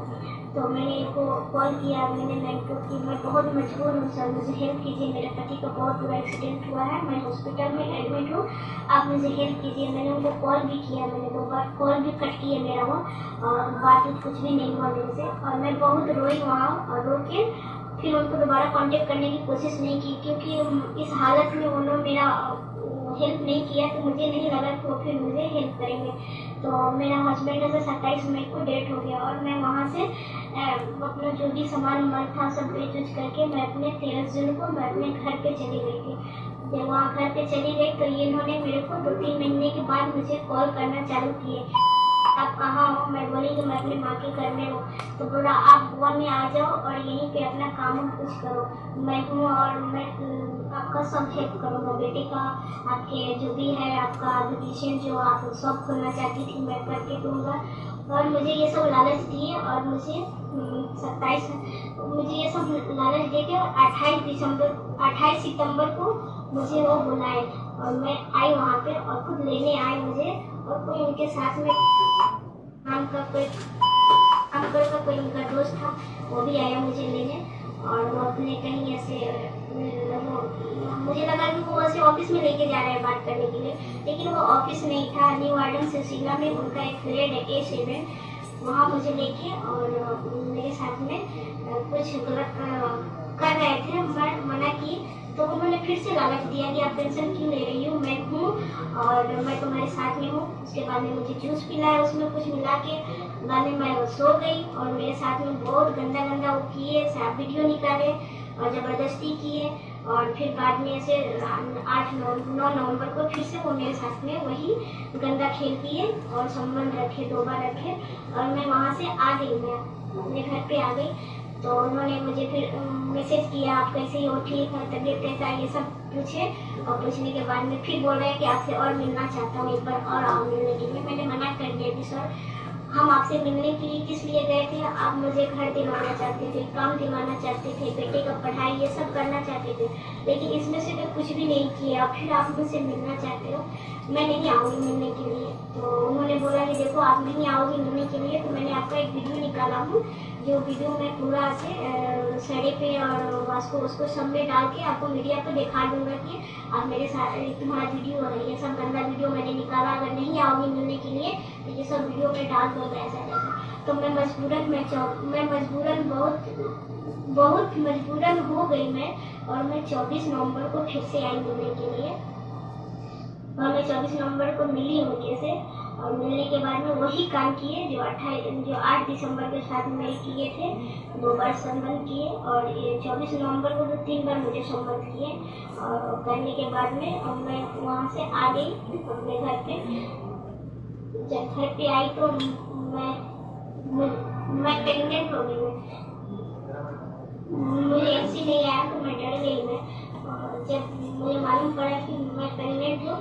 तो मैंने इनको कॉल किया, मैंने बैंक को कि मैं बहुत मजबूर हूँ सर, मुझे हेल्प कीजिए, मेरे पति का बहुत बुरा एक्सीडेंट हुआ है, मैं हॉस्पिटल में एडमिट हूँ, आप मुझे हेल्प कीजिए। मैंने उनको कॉल भी किया, मैंने 2 बार कॉल भी कट किया मेरा वो, और बात कुछ भी नहीं हुआ मेरे से। और मैं बहुत रोई वहाँ और रो के फिर उनको दोबारा कांटेक्ट करने की कोशिश नहीं की, क्योंकि इस हालत में उन्होंने मेरा हेल्प नहीं किया तो मुझे नहीं लगा कि वो फिर मुझे हेल्प करेंगे। तो मेरा हस्बैंड ऐसे 27 मई को डेथ हो गया और मैं वहाँ से अपना जो भी सामान वामान था सब बेच उच करके मैं अपने 13 जून को मैं अपने घर पे चली गई थी। जब वहाँ घर पे चली गई तो ये इन्होंने मेरे को 2-3 महीने के बाद मुझे कॉल करना चालू किए, आप कहाँ हो? मैं बोली कि मैं अपनी माँ के घर में हूँ। तो बोला आप गोवा में आ जाओ और यहीं पे अपना काम कुछ करो, मैं हूँ और मैं आपका सब हेल्प करूँगा, बेटे का, आपके जो भी है, आपका ब्यूटिशियन जो आप सब खोलना चाहती थी मैं करके दूँगा। और मुझे ये सब लालच दिए और मुझे 27 मुझे ये सब लालच दे के 28 सितंबर को मुझे वो बुलाए और मैं आई वहाँ पे और खुद लेने आए मुझे। और कोई उनके साथ में नाम का कोई अंकल का कोई उनका दोस्त था, वो भी आया मुझे लेने। और वो अपने कहीं ऐसे वो मुझे लगा कि वो ऐसे ऑफिस में लेके जा रहे हैं बात करने के लिए, लेकिन वो ऑफिस नहीं था। न्यू गार्डन सिलसिला में उनका एक फ्लैट है A7, वहाँ मुझे लेके और मेरे साथ में कुछ गलत कर रहे थे। मैं मना की तो उन्होंने फिर से लालच दिया कि आप टेंशन क्यों ले रही हो, मैं हूँ और मैं तुम्हारे साथ में हूँ। उसके बाद में मुझे जूस पिलाया, उसमें कुछ मिला के, बाद में मैं सो गई और मेरे साथ में बहुत गंदा गंदा वो किए, साथ वीडियो निकाले और ज़बरदस्ती किए। और फिर बाद में ऐसे 8-9 नवंबर को फिर से वो मेरे साथ में वही गंदा खेल किए और संबंध रखे, 2 बार रखे। और मैं वहाँ से आ गई, मैं अपने घर पे आ गई। तो उन्होंने मुझे फिर मैसेज किया, आप कैसे हो, ठीक है, तबीयत कैसा है, ये सब पूछे। और पूछने के बाद में फिर बोल रहे हैं कि आपसे और मिलना चाहता हूँ, एक बार और आओ मिलने के लिए। मैंने मना कर दिया कि सर हम आपसे मिलने के लिए किस लिए गए थे, आप मुझे घर दिलवाना चाहते थे, काम दिलवाना चाहते थे, बेटे का पढ़ाई ये सब करना चाहते थे, लेकिन इसमें से तो कुछ भी नहीं किया, फिर आप मुझसे मिलना चाहते हो, मैं नहीं आऊँगी मिलने के लिए। तो उन्होंने बोला कि देखो आप नहीं आओगी मिलने के लिए तो मैंने आपका एक वीडियो निकाला हूँ, जो वीडियो मैं पूरा से सड़े पे और वास्को उसको सब में डाल के आपको मीडिया को दिखा दूंगा कि आप मेरे साथ तुम्हारा वीडियो है, ये सब गंदा वीडियो मैंने निकाला, अगर नहीं आओगी मिलने के लिए तो ये सब वीडियो मैं डाल दूँगा, ऐसा ऐसा। तो मैं मजबूरन मैं मजबूरन बहुत बहुत मजबूरन हो गई मैं, और मैं 24 नवंबर को फिर से आई मिलने के लिए। और मैं 24 नवंबर को मिली उनके से, और मिलने के बाद में वही काम किए जो 8 दिसंबर के साथ में किए थे, 2 बार संबंध किए। और ये 24 नवंबर को तो 3 बार मुझे संबंध किए। और करने के बाद में और मैं वहाँ से आ गई अपने घर पे। जब घर पे आई तो मैं प्रेगनेंट हो गई। मुझे एमसी नहीं आया तो मैं डर गई मैं। और जब मुझे मालूम पड़ा कि मैं प्रेगनेंट हूँ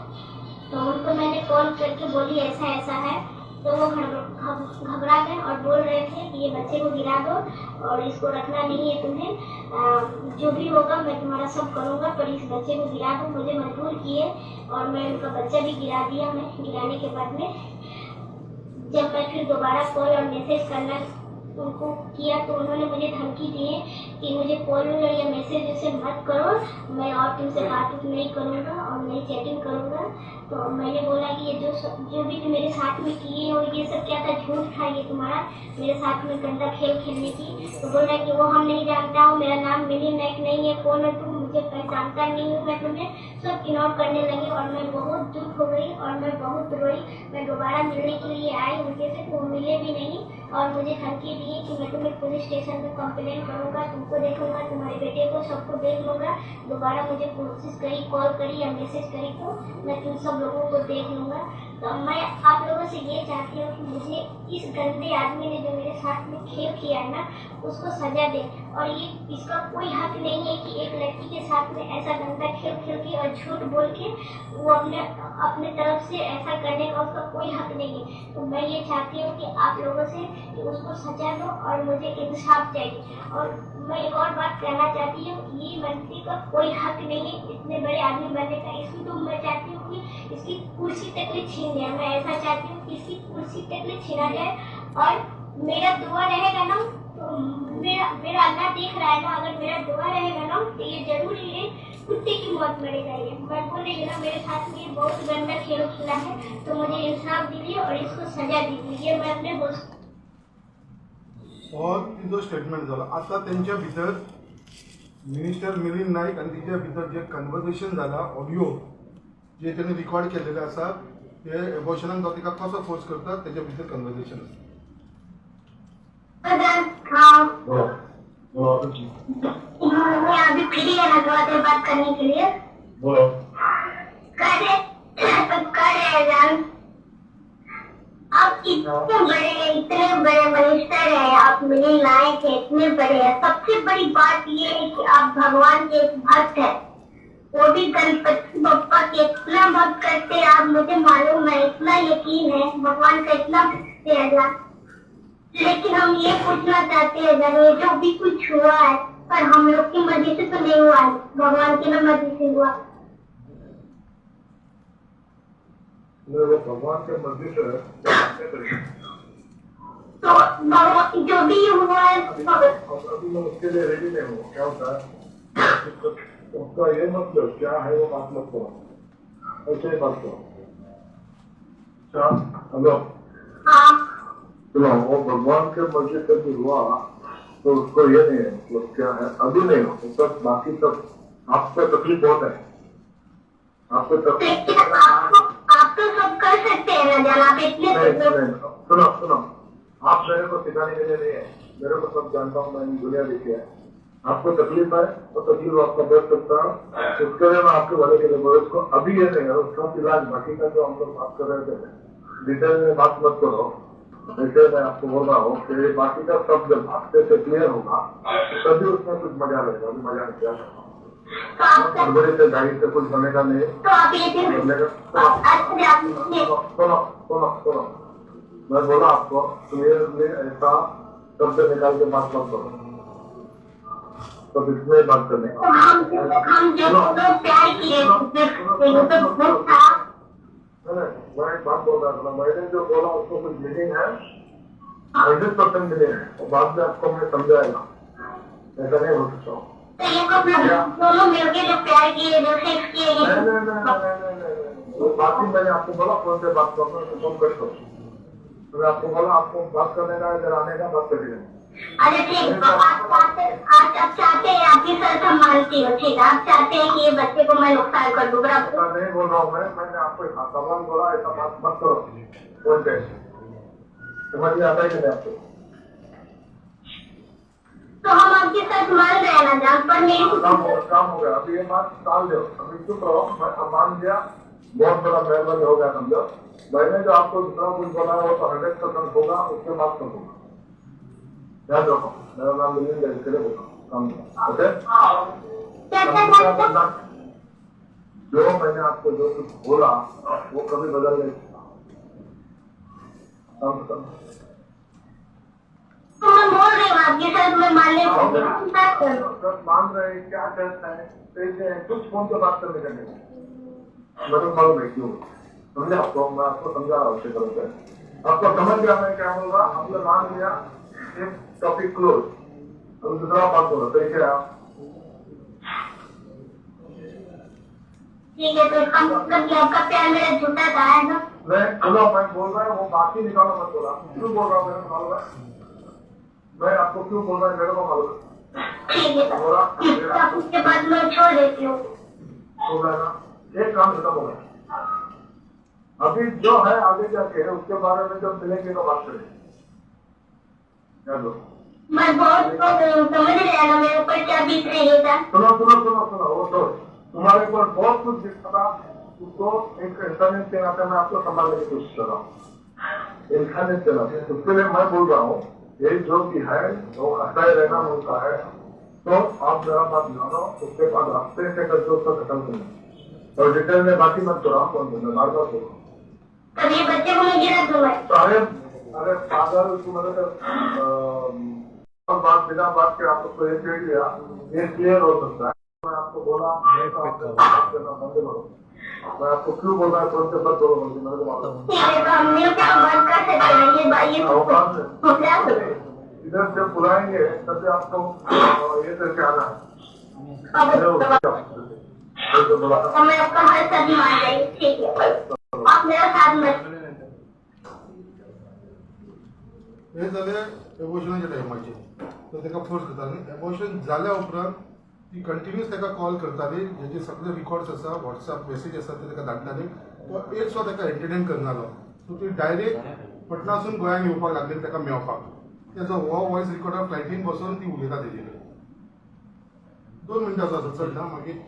तो उनको मैंने कॉल करके बोली ऐसा ऐसा है, तो वो घबरा गए और बोल रहे थे कि ये बच्चे को गिरा दो और इसको रखना नहीं है तुम्हें, जो भी होगा मैं तुम्हारा सब करूँगा, पर इस बच्चे को गिरा दो। मुझे मजबूर किए और मैं उनका बच्चा भी गिरा दिया। मैं गिराने के बाद में जब मैं फिर दोबारा कॉल और मैसेज करना उनको किया तो उन्होंने मुझे धमकी दी है कि मुझे कॉल या मैसेज जैसे मत करो, मैं और तुमसे बात नहीं करूँगा और नहीं चैटिंग करूँगा। तो मैंने बोला कि ये जो जो भी तुम मेरे साथ में किए हो ये सब क्या था, झूठ था ये तुम्हारा, मेरे साथ में गंदा खेल खेलने की। तो बोला कि वो हम नहीं जानता हूँ, मेरा नाम मिलिंद नाइक नहीं है, कौन है तुम, मुझे पहचानता नहीं हूँ मैं तुम्हें। सब इग्नोर करने लगे और मैं बहुत दुख हो गई और मैं बहुत रोई। मैं दोबारा मिलने के लिए आई उनके से, तो वो मिले भी नहीं और मुझे धमकी दी कि मैं तुम्हें पुलिस स्टेशन में कंप्लेन करूँगा, तुमको देखूँगा, तुम्हारे बेटे को, सबको देख लूँगा। दोबारा मुझे कोशिश करी, कॉल करी या मैसेज करी तो मैं तुम सब लोगों को देख लूँगा। तो मैं आप लोगों से ये चाहती हूँ कि मुझे इस गंदे आदमी ने जो मेरे साथ में खेल किया है ना, उसको सजा दे। और ये इसका कोई हक नहीं है कि एक लड़की के साथ में ऐसा गंदा खेल खेल के और झूठ बोल के वो अपने अपने तरफ से ऐसा करने का उसका कोई हक नहीं है। तो मैं ये चाहती हूँ कि आप लोगों से कि उसको सजा दो और मुझे इंसाफ चाहिए। और मैं एक और बात कहना चाहती हूँ, ये मंत्री का कोई हक नहीं है इतने बड़े आदमी बनने का। इसकी तो मैं चाहती हूँ कि इसकी कुर्सी तक ले छीन जाए। मैं ऐसा चाहती हूँ कि इसकी कुर्सी तक ले छीना जाए। और मेरा दुआ रहेगा ना तो मेरा मेरा अल्लाह देख रहा है ना, अगर मेरा दुआ रहेगा ना तो ये जरूर ये कुत्ते की मौत मरेगा। ये मैं बोल रही हूँ ना, मेरे साथ में ये बहुत गंदा खेल खेला है, तो मुझे इंसाफ दीजिए और इसको सजा दीजिए। ये मैं अपने बोस हो तिजो स्टेटमेंट जालो। आतां तेंच्या भितर मिनिस्टर मिलिंद नायक आनी तिच्या भितर जे कन्वर्सेशन जाला ऑडियो जे तेणी रिकॉर्ड केलेले आसा ते एबॉर्शनाक तो तिका कसो फोर्स करता तेच्या भितर कन्वर्सेशन आसा। हाँ, बोलो बोलो। मैं अभी फ्री है ना थोड़ा देर बात करने के लिए? बोलो। कर रहे जान, आप इतने बड़े मिनिस्टर हैं, आप मिलिंद नायक हैं, इतने बड़े हैं। सबसे बड़ी बात ये है कि आप भगवान के एक भक्त हैं, वो भी गणपति बप्पा के इतना भक्त करते हैं आप, मुझे मालूम है, इतना यकीन है भगवान का, इतना भक्त है जान। लेकिन हम ये पूछना चाहते हैं जान, ये जो भी कुछ हुआ है पर हम लोग की मर्जी से तो नहीं हुआ है, भगवान की ना मर्जी से हुआ। नहीं, वो भगवान के मर्जी से है। तो भगवान जो भी हुआ है अभी मैं उसके लिए रेडी नहीं हूँ। क्या होता है उसका ये मतलब क्या है वो बात मत करो, ऐसे ही बात करो। अच्छा हेलो, हाँ सुनो, वो भगवान के मर्जी से भी हुआ तो उसको ये नहीं है मतलब क्या है अभी नहीं हो सब, बाकी सब आपको तकलीफ बहुत है, आपको तकलीफ। लेकिन आप तो सब कर सकते हैं ना जान, आप इतने नहीं नहीं, सुनो सुनो, आप मेरे को सिखाने के लिए नहीं है, मेरे को सब जानता हूँ, मैंने दुनिया देखी है। आपको तकलीफ है तो तकलीफ आपका बढ़ सकता है, उसके लिए मैं आपके भले के लिए बोल, उसको अभी ये नहीं है उसका इलाज। बाकी का जो हम लोग बात कर रहे थे डिटेल में बात मत करो, वैसे मैं आपको बोल रहा हूँ कि बाकी का सब जब आपसे से क्लियर होगा तभी उसमें कुछ मजा लगेगा, अभी मजा नहीं आएगा। तो आप हड़बड़ी से गाड़ी से कुछ बनेगा नहीं, तो आप ये दिन बनेगा। सुनो सुनो सुनो, मैं बोला आपको क्लियरली, ऐसा शब्द निकाल के बात मत करो, तो इसमें बात करने का। तो हम जो लोग प्यार किए तो था। नहीं, मैं एक बात बोल रहा था, मैंने जो बोला उसको कुछ मीनिंग है, 100% मीनिंग है, और बाद में आपको मैं समझाएगा, ऐसा नहीं हो सकता। तो ये दोनों मिलके जो प्यार किए, जो सेक्स किए, नहीं नहीं नहीं नहीं नहीं, वो बात ही मैंने आपको बोला फोन पे बात करो, फोन कट करो। मैंने आपको बोला आपको बात करने का, इधर आने का, बात करिए। अरे ठीक, आप चाहते हैं, आपकी शर्त हम मानती हो, ठीक है, आप चाहते हैं कि ये बच्चे को मैं नुकसान कर दूँ, बराबर? नहीं बोल रहा हूँ मैं, मैंने आपको सवाल बोला, ऐसा बात मत करो फोन पे, समझ में आता है कि नहीं आपको? तो हम आपकी शर्त मान रहे हैं ना जान, पर मेरी काम हो गया, अभी ये बात टाल दो, अभी चुप रहो। मैं मान गया, बहुत बड़ा मेहरबानी हो गया समझो। मैंने जो आपको दूसरा कुछ बोला है वो तो 100% होगा, उसके बाद सब होगा, याद रखो। मेरा नाम मिलिंद है, इसके लिए बोला काम, ओके? जो मैंने आपको जो कुछ बोला वो कभी बदल नहीं सकता। तो मैं बोल रही हूँ आपकी शर्त मैं मान ले, मान रहे क्या शर्त है, पैसे है, कुछ फोन पे बात करने का नहीं, मतलब मालूम है क्यों, समझा आपको? मैं आपको समझा रहा हूँ अच्छी तरह से, आपको समझ गया मैं क्या बोल रहा, आपने मान लिया, एक टॉपिक क्लोज। अभी दूसरा बात बोलो, कैसे आप? ठीक है, तो इसका मतलब कि आपका प्यार मेरा झूठा था, है ना? मैं चलो मैं बोल रहा हूँ, वो बाकी निकालो मत बोला। क्यों बोल रहा हूँ मेरे को मालूम है, मैं आपको क्यों बोल रहा है मेरे को मालूम है। ठीक है, तो उसके बाद मैं छोड़ देती हूँ। हो गया ना, एक काम खत्म हो गया। अभी जो है आगे जाके उसके बारे में जब मिलेंगे तो बात करेंगे। मैं बहुत समझ रहे हैं ना मेरे ऊपर क्या बीत रही है सर। सुनो सुनो सुनो सुनो, वो तो तुम्हारे ऊपर बहुत कुछ दिखता था, उसको एक इंसानियत के नाते मैं आपको संभालने की कोशिश कर रहा हूँ, इंसानियत के नाते। उसके लिए मैं बोल रहा हूँ, ये जो भी है वो आता ही रहना उनका है, तो आप मेरा बात मानो, उसके बाद रास्ते से करके उसको खत्म करना और डिटेल में बाकी मत करो। आप कौन बोल बार बार बोलो। तभी बच्चे को मैं गिरा दूंगा। तो अरे अरे पागल, तुम्हारे तो बात बिना बात के आपको ये कह दिया, ये क्लियर हो सकता है। मैं आपको बोला बंद करो, मैं आपको क्यों बोल रहा है तुरंत बंद करो, मेरे को मालूम। बात कर सकते हैं ये इधर जब बुलाएंगे तभी आपको ये करके आना है। तो मैं आपका हर शब्द मान रही, ठीक है, आप मेरा साथ मत। हे जालें एबॉर्शनाच्या टायमाचेर। तो ताका फोर्स करता आनी एबॉर्शन जाल्या उपरांत ती कंटिन्यूस ताका कॉल करताली, जेजे सगळे रिकॉर्ड्स आसा, वॉट्सएप मेसेज आसा ते ताका धाडटाली। तो एक सुद्दां ताका एंटरटेन करनालो। सो ती डायरेक्ट पटनासून गोंयांत येवपाक लागली ताका मेळपाक। तेजो हो वॉयस रिकॉर्डर फ्लायटीन बसून ती उलयता तेजे कडेन। 2 मिनटांचो आसा, चड ना, मागीर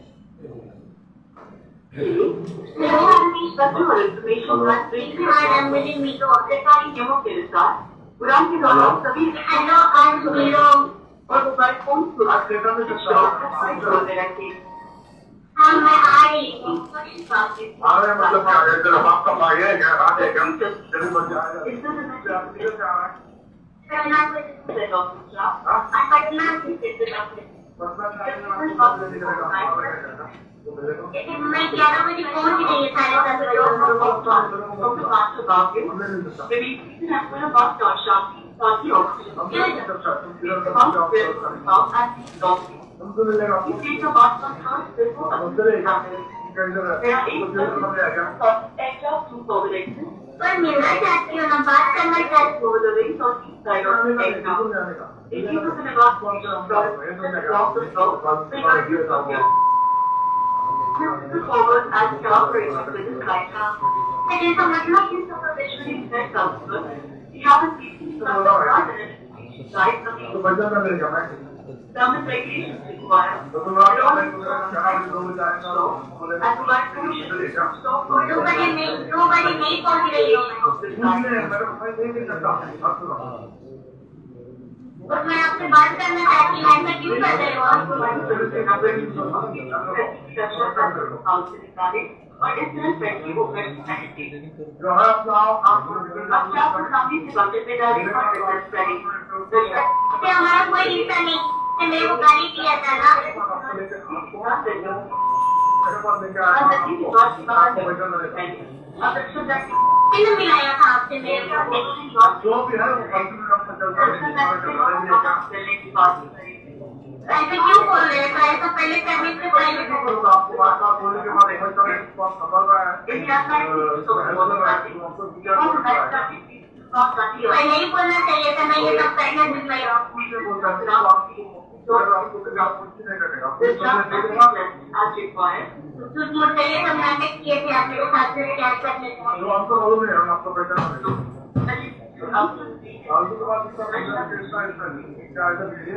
उड़ान के दौरान सभी हेलो और मोबाइल फोन रखें। हाँ मैं आ रही हूँ। आ रहे हैं मतलब क्या है? चलो आपका भाई है क्या? आ जाएगा चलो बच जाएगा। पटना से। पटना से। मैं 11 बजे पहुँच गई है, 10:30 बजे। पर मिलना चाहती हूँ ना, बात करना चाहती हूँ। तो बचा ना मिलेगा मैं 2 बजे नहीं पहुँच रही हूँ मैं। और मैं आपसे बात करना चाहती हूँ, ऐसा क्यों कर रहे हो आप? हमारा कोई रिश्ता नहीं, मेरे को गाली दिया था ना। किसने मिलाया था आपसे मेरे को? जो भी है वो ऐसे क्यों बोल रहे हैं? ऐसा पहले करने से पहले पहले ही बोलना चाहिए था ना, ये सब करना भी नहीं। झूठ मूठ का ये सब नाटक किए थे आप मेरे साथ में प्यार करने का। आपको मालूम नहीं, हम आपको पहचान नहीं।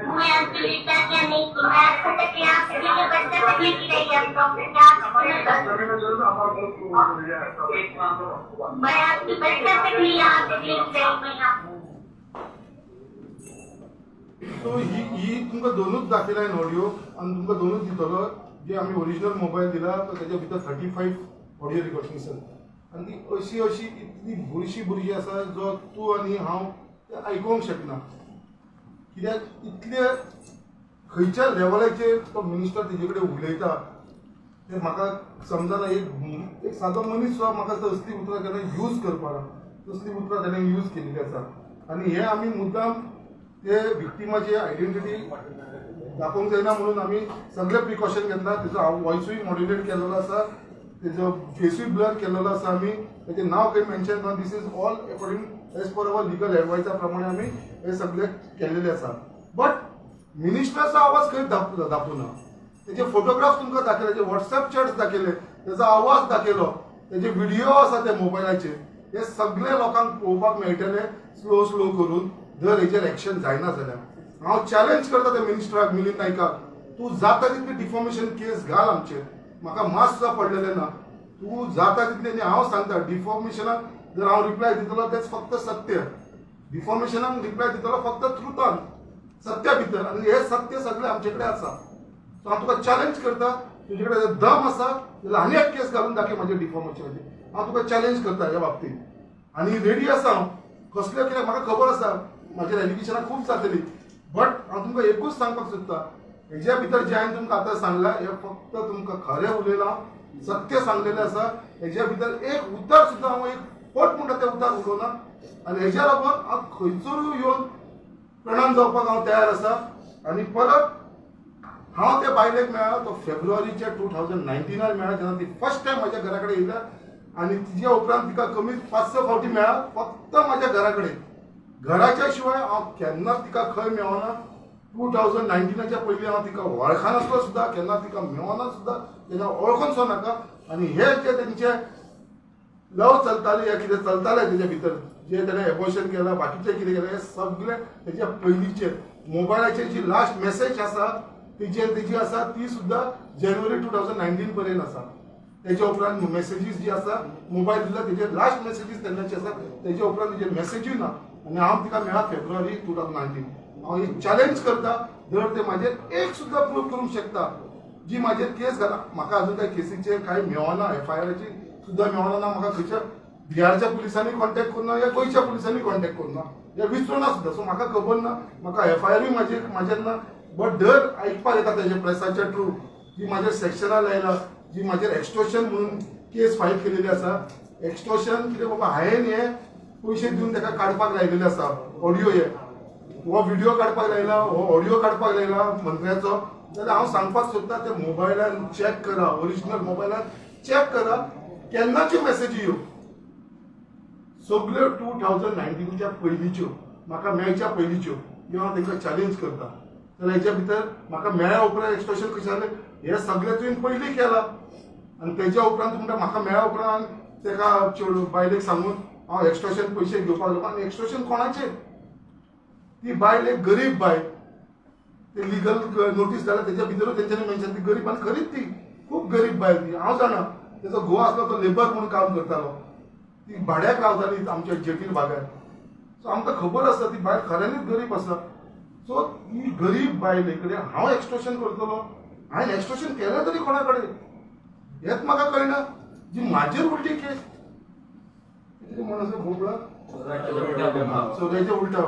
मैं आपके लिए क्या क्या नहीं की, मैं आज तक यहाँ से लेके बच्चा तक लेके गई आपको। मैं आपकी बच्चा तक भी यहाँ से लेके गई मैं यहाँ। सो ही ही तुमकां दोनूच दाखयला हांवें ऑडियो आनी तुमकां दोनूच दितलो। जे आमी ओरिजिनल मोबायल दिला तो तेच्या भितर 35 ऑडियो रिकॉर्डिंग आसात आनी ती अशी अशी इतली बुरशी बुरशी आसा जो तूं आनी हांव ते आयकोंक शकना, कित्याक इतले खंयच्या लेवलाचेर तो मिनिस्टर तेजे कडेन उलयता तें म्हाका समजना। एक एक सादो मनीस सुद्दां म्हाका असली उतरां केन्ना यूज करपाना, तसलीं उतरां ताणें यूज केल्लीं आसा। आनी हे आमी मुद्दाम ते विक्टिमाची आयडेंटिटी दाखोवंक जायना म्हणून आमी सगळे प्रिकॉशन घेतला. तेजो वॉयसूय मॉड्युलेट केलेलो आसा, तेजो फेसूय ब्लर केलेलो आसा. आमी तेजें नांव खंय मेन्शन ना. This is all according as per our legal एडवायजा प्रमाणे आमी हे सगळे केलेले आसा. बट मिनिस्टराचो आवाज खंय दाखोवना. तेजे फोटोग्राफ तुमकां दाखयले, तेजे वॉट्सएप चॅट्स दाखयले, तेजो आवाज दाखयलो, तेजे व्हिडिओ आसा ते मोबायलाचेर. हे सगळे लोकांक पळोवपाक मेळटले स्लो स्लो करून. जर हेजेर एक्शन जायना जाल्यार हांव चॅलेंज करता त्या मिनिस्टराक मिलिंद नायकाक, तूं जाता तितली डिफॉमेशन केस घाल आमचेर, म्हाका मात सुद्दां पडलेलें ना. तूं जाता तितलें. आनी हांव सांगता, डिफॉमेशनाक जर हांव रिप्लाय दितलो तेच फक्त सत्य. डिफॉमेशनाक रिप्लाय दितलो फक्त ट्रुथान, सत्या भितर. आनी हे सत्य सगळें आमचे कडेन आसा. सो हांव तुका चॅलेंज करता, तुजे कडेन जर दम आसा जाल्यार आनी एक केस घालून दाखय म्हाजे डिफॉमेशनाची. हांव तुका चॅलेंज करता ह्या बाबतींत आनी रेडी आसा हांव कसले. कित्याक म्हाका खबर आसा म्हाजेर एलिगेशनां खूब जातली. बट हांव तुमकां एकूच सांगपाक सोदता, हेज्या भितर जें हांवें तुमकां आतां सांगलां हें फक्त तुमकां खरें उलयलां, सत्य सांगलेलें आसा. हेज्या भितर एक उतर सुद्दां हांव एक फट म्हणटा तें उतर उलोवना. आनी हेज्या लागून हांव खंयसरूय येवन प्रणाम जावपाक हांव तयार आसा. आनी परत हांव त्या बायलेक मेळ्ळा तो फेब्रुवारीच्या 2019 मेळ्ळा, जेन्ना ती फर्स्ट टायम म्हज्या घरा कडेन येयल्या. आनी तिज्या उपरांत तिका कमीत 5-6 फावटी मेळ्ळा फक्त म्हाज्या घरा कडेन. घराच्या शिवाय हांव केन्नाच तिका खंय मेळना. 2019च्या पयलीं हांव तिका वळखनासलो सुद्दां, केन्ना तिका मेळना सुद्दां, केन्ना वळखून सो नाका. आनी हे जे तेंचे लव चलताले या कितें चलतालें तेच्या भितर, जे तेणें एबॉर्शन केलां, बाकीचें कितें केलें, हें सगळें तेच्या पयलींचेर मोबायलाचेर जी लास्ट मेसेज आसा तिचेर तेजी आसा ती सुद्दां जानेवारी 2019 पर्यंत आसा. तेच्या उपरांत मेसेजीस जी आसा मोबायल दिला तेजेर लास्ट मेसेजीस तेन्नाची आसा. तेच्या उपरांत तेजेर मेसेजूय ना. आनी हांव तिका मेळ्ळा फेब्रुवारी 2019. हांव एक चॅलेंज करता, जर ते म्हाजेर एक सुद्दां प्रूफ करूंक शकता जी म्हाजेर केस घाला. म्हाका अजून काय केसीचेर कांय मेळना, एफआयआराची सुद्दां मेळना ना. म्हाका खंयच्या बिहारच्या पुलिसांनी कॉन्टॅक्ट करूना या गोंयच्या पुलिसांनी कॉन्टॅक्ट करूना या विचारूना सुद्दां. सो म्हाका खबर ना, म्हाका एफआयआरूय म्हाजेर ना. बट दर आयकपाक येता तेजे प्रेसाच्या थ्रू जी म्हाजेर सेक्शनां लायला, जी म्हाजेर एक्स्टोशन म्हणून केस फायल केलेली आसा. एक्स्टोशन कितें बाबा, हांवें हे पयशे दिवन ताका काडपाक लायलेले आसा ऑडियो, हे हो व्हिडिओ काडपाक लायला, हो ऑडिओ काडपाक लायला मंत्र्याचो. जाल्यार हांव सांगपाक सोदता, ते मोबायलान चॅक करा, ओरिजिनल मोबायलान चॅक करा केन्नाच्यो मेसेजी ह्यो सगल्यो 2019च्या पयलींच्यो, म्हाका मेळच्या पयलींच्यो ह्यो. हांव तांकां चॅलेंज करता. जाल्यार हेच्या भितर म्हाका मेळ्ळ्या उपरांत एक्स्टोशन कशें जालें? हें सगळें तुवें पयलीं केलां आनी तेज्या उपरांत म्हणटा म्हाका मेळ्ळ्या उपरांत ताका चेडूं बायलेक सांगून हांव एक्स्टोशन पयशे घेवपाक लागलो. आनी एक्स्टोशन कोणाचेर? ती बायल एक गरीब बायल. ते लिगल नोटीस जाल्या तेच्या भितरूच तेंच्यांनी मेन्शन ती गरीब. आनी खरीच ती खूब गरीब बायल ती, हांव जाणा. तेजो घोव आसलो तो लेबर म्हणून काम करतालो. ती भाड्याक रावताली आमच्या जेटीर भागार. सो आमकां खबर आसा ती बायल खऱ्यांनीच गरीब आसा. सो ही गरीब बायले कडेन हांव एक्स्टोशन करतलो? हांवें एक्स्टोशन केलें तरी कोणा कडेन हेच म्हाका कळना. जी म्हाजेर उलटी केस, कितें म्हण आसा भोपळा चोरयाच्या उलटा.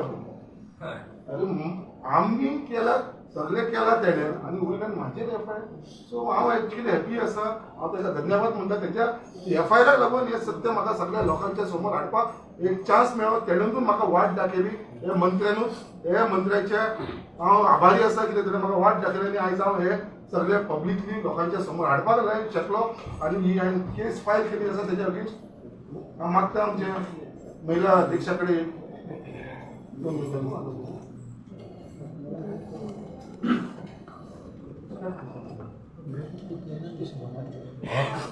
अरे, आमी केला सगळें केलां तेणें आनी वयल्यान म्हाजेर एफआयआर. सो हांव एक्चुली हॅपी आसा. हांव ताका धन्यवाद म्हणटा. तेच्या एफआयआराक लागून हें सत्य म्हाका सगळ्या लोकांच्या समोर हाडपाक एक चान्स मेळ्ळो. तेणेनूच म्हाका वाट दाखयली हे मंत्र्यानूच. हे मंत्र्याचे हांव आभारी आसा, कित्याक तेणें म्हाका वाट दाखयली आनी आयज हांव हे सगळे पब्लिकली लोकांच्या समोर हाडपाक शकलो. आनी ही हांवें केस फायल केली आसा तेच्या अगेन्स्ट. हांव मागता आमच्या महिला अध्यक्षा कडेन 2 मिनटां.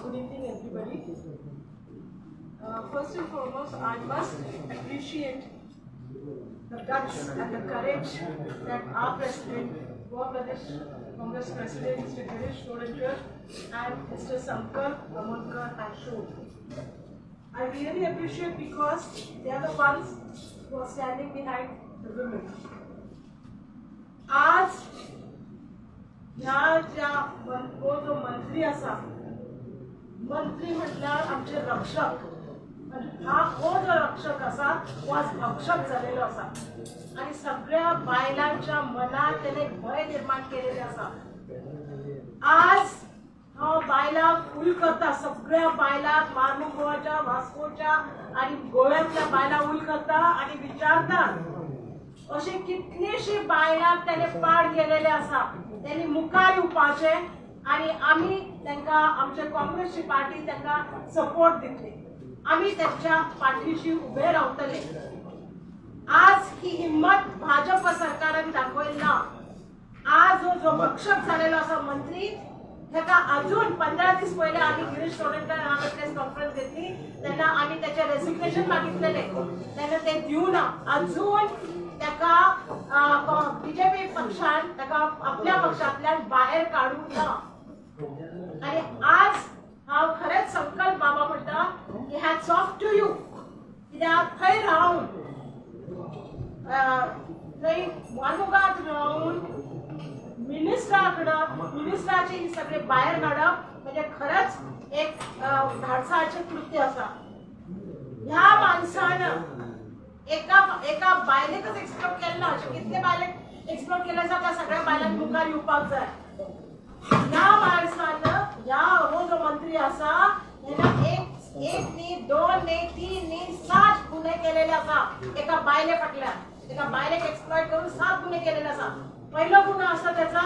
Good evening, everybody. First and foremost, I must appreciate the guts and the courage that our president, Goa Pradesh Congress President Mr. Girish Chodankar and Mr. Sankalp Amonkar has shown. I really appreciate because they are the ones who are standing behind the women. आज ह्या ज्या हो जो मंत्री आसा, मंत्री म्हटल्यार आमचे रक्षक, आनी हा हो जो रक्षक आसा हो आज भक्षक जालेलो आसा आनी सगळ्या बायलांच्या मनात तेणे भंय निर्माण केलेले आसा. आज हांव बायलांक उल करता, सगळ्या बायलांक, मार्मू गोवाच्या, वास्कोच्या आनी गोव्यांतल्या बायलांक उल करता आनी विचारता. अशी कितलीशी बायलांक त्याने पाड केलेले आसा. त्यांनी मुखार येवपाचें आनी आमी तांकां आमचे काँग्रेसची पार्टी तांकां सपोर्ट दितली. आमी त्यांच्या पाठीशी उभे रावतले. आज ही हिंमत भाजप सरकारान दाखयली ना. आज हो जो भक्षक झालेलो आसा मंत्री ताका अजून 15 दीस पयले आमी गिरीश चोडणकर हांगा प्रेस कॉन्फरन्स घेतली तेन्ना आमी त्याचे रेसिग्नेशन मागितलेले, तेन्ना ते दिवना. अजून ताका बीजेपी पक्षान ताका आपल्या पक्षांतल्यान भायर काडूंक ना. आनी आज हांव खरेंच संकल्प बाबा म्हणटा की हॅट्स ऑफ टू you, कित्याक थंय रावन थंय वानुगात रावन मिनिस्टरा कडेन मिनिस्टराचे ही सगळे भायर काडप म्हणजे खरेंच एक धाडसाचें कृत्य आसा. ह्या माणसान एका एका बायलेकच एक्सप्लोर केलें ना, अशें कितले बायलेक एक्सप्लोर केलें आसा त्या सगळ्या बायलांक मुखार येवपाक जाय. ह्या माणसान ह्या हो जो मंत्री आसा तेणें एक एक न्ही, दोन न्ही, तीन न्ही, 7 गुन्हे केलेले आसा एका बायले फाटल्यान. एका बायलेक एक्सप्लॉयट करून 7 गुन्हे केलेले आसा. पहिलो गुन्हा आसा त्याचा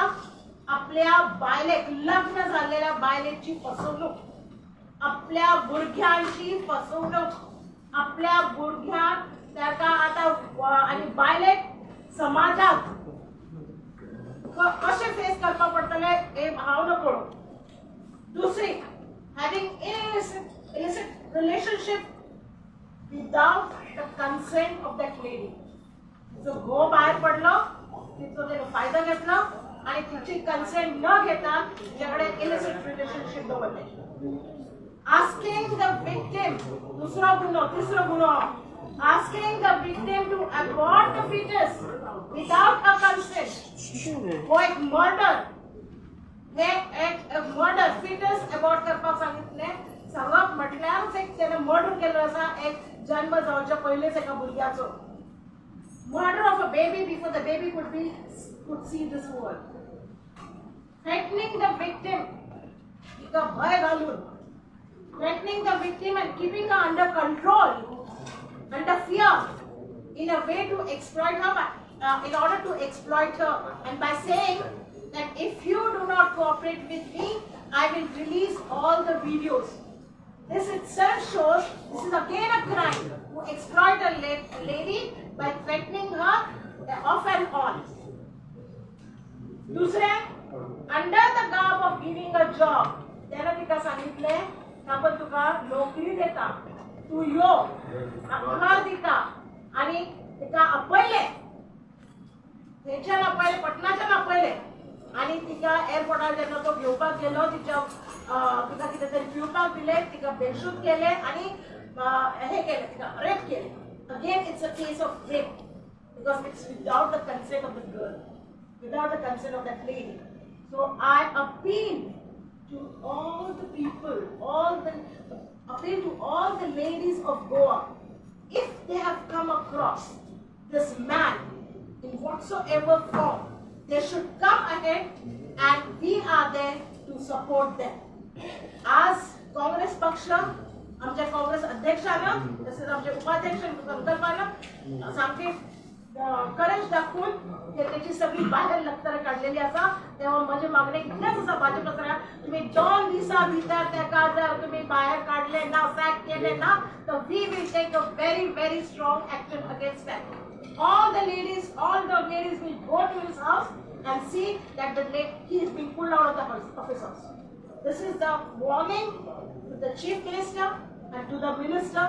आपल्या बायलेक लग्न झालेल्या बायलेची फसवणूक, आपल्या भुरग्यांची फसवणूक, आपल्या भुरग्यांक ताका आतां आनी बायलेक समाजात कशें फेस करपाक पडटलें हें हांव नकळो. दुसरी, having illicit relationship without the consent of that lady. तिचो घोव भायर पडलो, तिचो तेणें फायदो घेतलो आनी तिची कन्सेंट न घेता तिच्या कडेन इलिसिट रिलेशनशीप दवरलें. आस्किंग the victim, दुसरो गुन्हो, तिसरो गुन्हो, asking the victim to abort the fetus without her consent, हो एक मर्डर. हे एक मर्डर, फिटस अबॉर्ट करपाक सांगितलें सांगप म्हटल्यारूच एक तेणें मर्डर केल्लो आसा एक जन्म जावच्या पयलींच एका भुरग्याचो. Murder of a baby before the baby could see this world. Threatening the victim, तिका भंय घालून, threatening the victim and keeping her under control, under fear, in a way to exploit her, in order to exploit her, and by saying that if you do not cooperate with me, I will release all the videos. This itself shows this is again a crime to exploit a lady by threatening her off and on. दुसरे, under the garb of giving a job, त्यानं तिका सांगितले आपण तुका नोकरी देता, तू यो, घर दिता, आणि तिका आपयले, थंयच्यान आपयले, पटनाच्यान आपयले आणि तिका एअरपोर्टार जेन्ना तो घेवपाक गेलो तिच्या तिका कितें तरी पिवपाक दिले, तिका बेशुद्ध केले आणि हे केले, तिका रेप केले. Again it's a case of rape because it's without the consent of the girl, without the consent of that lady. So I appeal to all the people, appeal to all the ladies of Goa, if they have come across this man in whatsoever form, they should come ahead and we are there to support them. आज काँग्रेस पक्ष आमच्या काँग्रेस अध्यक्षानं तसेच आमचे उपाध्यक्ष संकल्पानं सामके करेज दाखवून ते त्याची सगळी बाहेर लक्तर काडलेली आसा. तेव्हा म्हजे मागणे इतलेंच आसा भाजप सरकार, तुम्ही 2 दिसा भितर ताका जर तुम्ही बाहेर काडले ना, सॅक केले ना, तर we will take a very very strong action against that. All the ladies will go to his house and see that he is being pulled out of the house, of his house. This is the warning to the chief minister and to the minister.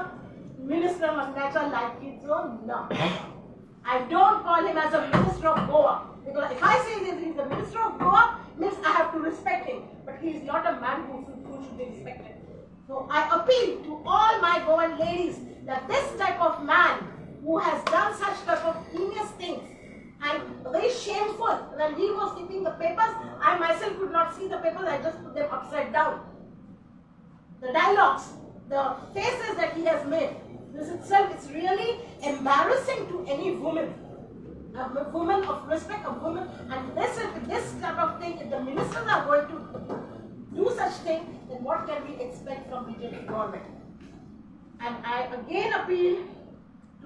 Minister म्हणण्याच्या लायकीचो ना. I don't call him as a minister of Goa because if I say that he is the minister of Goa, means I have to respect him. But he is not a man who should be respected. So I appeal to all my Goan ladies that this type of man who has done such type of heinous things and very shameful, when he was keeping the papers, I myself could not see the papers, I just put them upside down. The dialogues, the faces that he has made, this itself is really embarrassing to any woman. A woman of respect, a woman, and this type of thing, if the ministers are going to do such thing, then what can we expect from BJP government? And I again appeal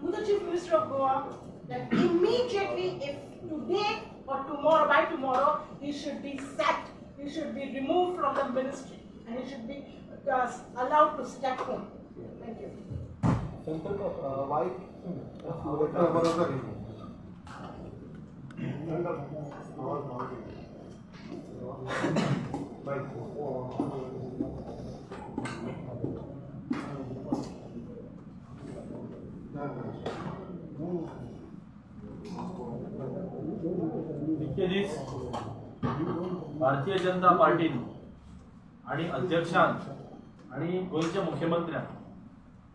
to the Chief Minister of Goa, That immediately, if today or tomorrow, by tomorrow, he should be sacked, he should be removed from the ministry and he should be allowed to step home. Thank you. बरं जालें. इतके दीस भारतीय जनता पार्टीन आणि अध्यक्षान आणि गोंयच्या मुख्यमंत्र्यान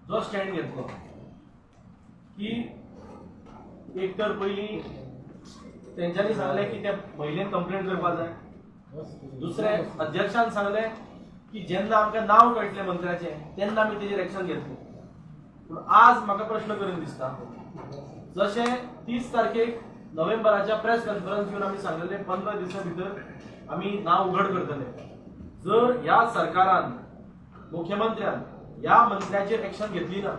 जो stand घेतलो की एक तर पयलीं तेंच्यांनी सांगलें की त्या महिलेन कंप्लेंट करपा जाय. दुसरें, अध्यक्षान सांगलें की जेन्ना आमकां नांव कळटलें मंत्र्याचें तेन्ना आमी तेजेर एक्शन घेतले. पूण आज म्हाका प्रश्न करून दिसता, जशें 30 तारखेक नोव्हेंबराच्या प्रेस कॉन्फरन्स घेवन आमी सांगलेले 15 दिसां भितर आमी नांव उघड करतले, जर ह्या सरकारान, मुख्यमंत्र्यान ह्या मंत्र्याचेर एक्शन घेतली ना,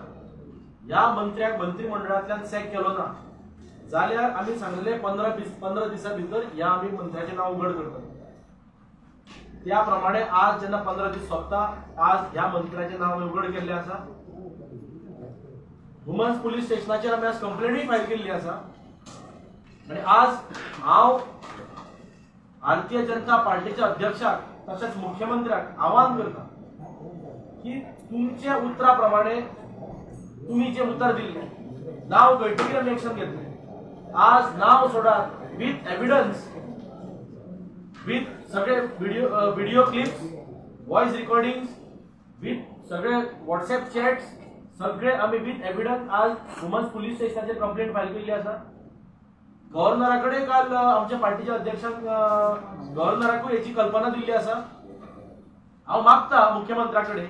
ह्या मंत्र्याक मंत्रिमंडळांतल्यान सॅक केलो ना जाल्यार आमी सांगलेले 15 दिसां भितर ह्या आमी मंत्र्याचें नांव उघड करतले. त्या प्रमाणे आज जेन्ना 15 दीस सोंपता, आज ह्या मंत्र्याचें नांव आमी उघड केल्लें आसा. वुमन्स पुलीस स्टेशनाचेर आमी आज कंप्लेनूय फायल केल्ली आसा. आनी आज हांव भारतीय जनता पार्टीच्या अध्यक्षाक तशेंच मुख्यमंत्र्याक आवाहन करता की तुमच्या उतरा प्रमाणे तुमी जें उतर दिल्लें, नांव कळटकीर आमी एक्शन घेतलें, आज नांव सोडात, विथ एविडन्स, विथ सगळे video clips, voice recordings, with सगळे व्हॉट्सएप चॅट्स, सगळे आमी विथ एविडन्स आज वुमन्स पुलीस स्टेशनाचेर कंप्लेंट फायल केल्ली आसा. गव्हर्नरा कडेन काल आमच्या पार्टीच्या अध्यक्षांक गव्हर्नराकूय हेची कल्पना दिल्ली आसा. हांव मागता मुख्यमंत्र्या कडेन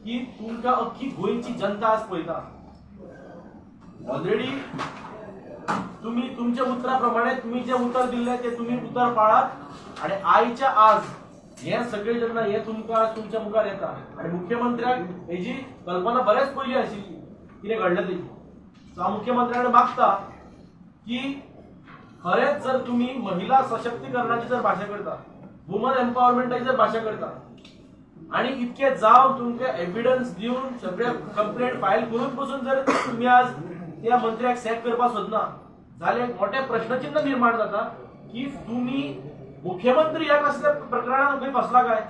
की तुमकां अख्खी गोंयची जनता आज पळयता. ऑलरेडी तुमी तुमच्या उतरा प्रमाणे तुमी जें उतर दिल्लें तें तुमी उतर पाळात आनी आयच्या आज हें सगळें जेन्ना हें तुमकां तुमच्या मुखार येता आनी मुख्यमंत्र्याक हेजी कल्पना बरेच पयलीं आशिल्ली कितें घडलें तेजी. सो हांव मुख्यमंत्र्या कडेन मागता की खरेंच जर तुमी महिला सशक्तीकरणाची जर भाशा करता, वुमन एम्पावरमेंटाची जर भाशा करता आनी इतके जावन तुमकां एविडन्स दिवन सगळे कंप्लेंट फायल करून पसून जर तुमी आज त्या मंत्र्याक सॅक करपाक सोदना जाल्यार एक मोठें प्रश्नचिन्ह निर्माण जाता की तुमी मुख्यमंत्री ह्या कसल्या प्रकरणान खंय फसला काय?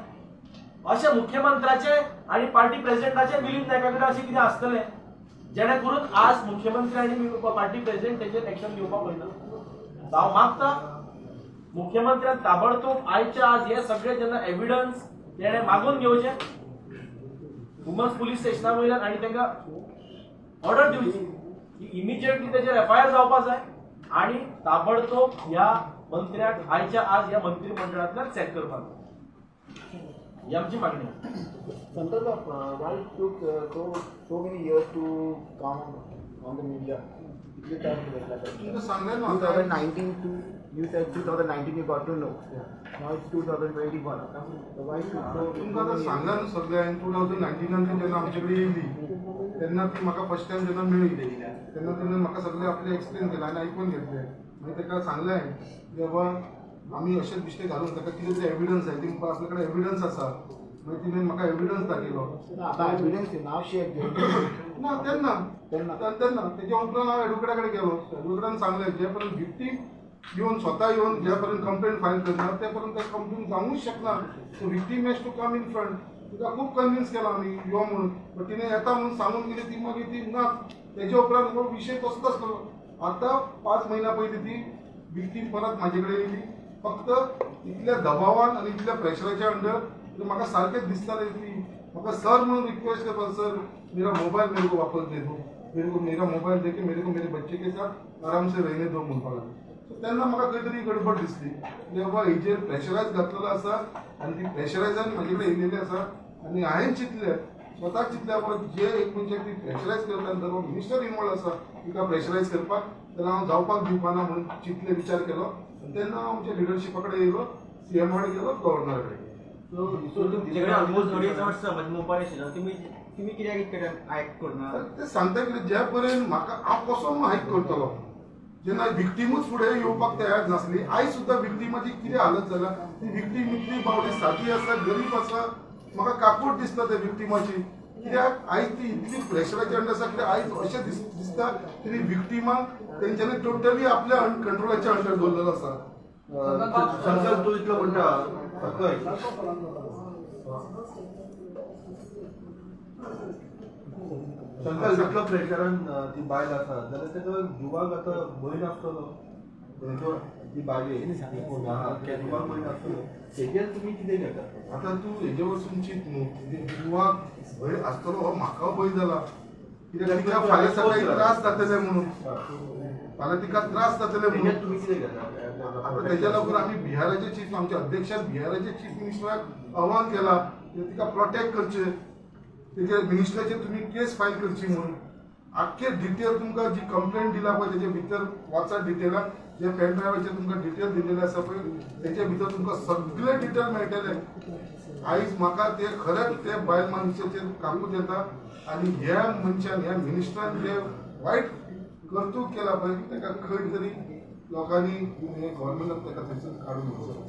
अशें मुख्यमंत्र्याचे आनी पार्टी प्रेसिडेंटाचे मिलिंद नायका कडेन अशें कितें आसतलें जेणे करून आज मुख्यमंत्री आनी पार्टी प्रेसिडेंट तेजेर एक्शन घेवपाक पळयना. हांव मागता मुख्यमंत्र्यान ताबडतोब आयच्या आज हे सगळे जेन्ना एविडन्स तेणे मागून घेवचे वुमन्स पुलीस स्टेशना वयल्यान आनी तांकां ऑर्डर दिवची की इमिजिएटली तेजेर एफआयआर जावपा जाय आनी ताबडतोब ह्या मंत्र्याक आयच्या आज ह्या मंत्रिमंडळांतल्यान सॅक करपाक ही आमची मागणी. Santosh, why it took so many years to come on the media? कितले टायम घेतला? तुमकां सांगलें न्हू आतां. 2019 to, you said 2019 you got to know. Now it's 2021. So why took so तुमकां आतां सांगलां न्हू सगळें. हांवें 2019 ती जेन्ना आमचे कडेन येयली तेन्ना ती म्हाका फर्स्ट टायम जेन्ना मेळ्ळी तेन्ना तिणें म्हाका सगळें आपलें एक्सप्लेन केलें आनी आयकून घेतलें. मागीर ताका सांगलें हांवें की बाबा आमी अशेंच बिश्टें घालून ताका कितें तरी एविडन्स जाय, ती म्हणपाक आपल्या कडेन एविडन्स आसा. मागीर तिणें म्हाका एविडन्स दाखयलो. आतां evidence now she had given. ना, तेन्ना तेन्ना. तेन्ना तेच्या उपरांत हांव एडवोकेटा कडेन गेलो. एडवोकेटान सांगलें जे पर्यंत विक्टीम येवन स्वता येवन जे पर्यंत कंप्लेंट फायल करना ते पर्यंत ते कंप्लेंट जावंकूच शकना. So victim has to come in front. तिका खूब कन्विन्स केला आमी यो म्हणून, बट तिणें येता म्हणून सांगून कितें ती मागीर ती ना. तेच्या उपरांत हो विशय तसोच आसलो. आतां 5 म्हयन्या पयलीं ती विक्टीम परत म्हाजे कडेन येयली, फक्त इतल्या दबावान आनी इतल्या प्रेशराच्या अंडर म्हाका सारकेंच दिसतालें की म्हाका सर म्हणून रिक्वेस्ट करपाक, सर मेरा मोबायल मेरे को वापस दे दो, मेरे को मेरा मोबायल दे के मेरे को मेरे बच्चे के साथ आराम से रहने दो म्हणपाक लागलो. सो तेन्ना म्हाका खंय तरी गडबड दिसली की बाबा हेजेर प्रेशरायज घातलेलो आसा आनी ती प्रेशरायजान म्हाजे कडेन येयलेली आसा. आनी हांवें चिंतलें, स्वताक चिंतलें बाबा जे एक मनशाक ती प्रेशरायज करता आनी जर मिनिस्टर इनवॉल्व आसा तिका प्रेशरायज करपाक, जाल्यार हांव जावपाक दिवपाना म्हणून चिंतलें, विचार केलो. आनी तेन्ना हांव आमच्या लिडरशिपा कडेन येयलो, सीएमा कडेन गेलो, गव्हर्नरा कडेन गेलो. सो तुमचे कडेन ऑलमोस्ट 2.5 वर्सां म्हणजे मोबायल आशिल्लो, तुमी तुमी कित्याक इतके टायम हायक करना? ते सांगता कितें, ज्या पर्यंत म्हाका हांव कसो हायक करतलो? जेन्ना विक्टीमूच फुडें येवपाक तयार नासली, आयज सुद्दां विक्टीमाची कितें हालत जाल्या, ती विक्टीम इतली बावडी सादी आसा, गरीब आसा, म्हाका काकूट दिसता त्या विक्टीमाची. कित्याक आयज ती इतली प्रेशराचे अंडर आसा, कित्याक आयज अशें दिसता तरी विक्टीमाक तेंच्यांनी टोटली आपल्या कंट्रोलाच्या अंडर दवरलेलो आसा. संकल्प तू इतलो म्हणटा संकल्प इतलो प्रेशरान ती बायल आसा जाल्यार तेका जिवाक आतां भंय नासतलो, ती बायले जिवाक भंय नासतलो, तेजेर तुमी कितें घेता? आतां तूं हेजे वचून चीत न्हू, जिवाक भंय आसतलो हो म्हाका भंय जाला, कित्याक तिका फाल्यां सकाळी त्रास जातले म्हणून, फाल्यां तिका त्रास जातले म्हणून तुमी कितें घेता? आतां तेज्या लागून आमी बिहाराचे चीफ, आमच्या अध्यक्षान बिहाराचे चीफ मिनिस्टराक आव्हान केला तिका प्रोटेक्ट करचें, तेजे मिनिस्टराचेर तुमी केस फायल करची म्हणून. आख्खे डिटेल तुमकां जी कंप्लेंट दिला पळय तेजे भितर वाचा डिटेलान, जे पेन ड्रायव्हाचेर तुमकां डिटेल दिलेले आसा पळय तेजे भितर तुमकां सगळे डिटेल मेळटले. आयज म्हाका ते खरेंच ते बायल मनशाचेर काकूट येता आनी ह्या मनशान, ह्या मिनिस्टरान जे वायट कर्तूक केला पळय ताका खंय तरी लोकांनी गव्हर्मेंटान ताका थंयसून काडून उडोवचो.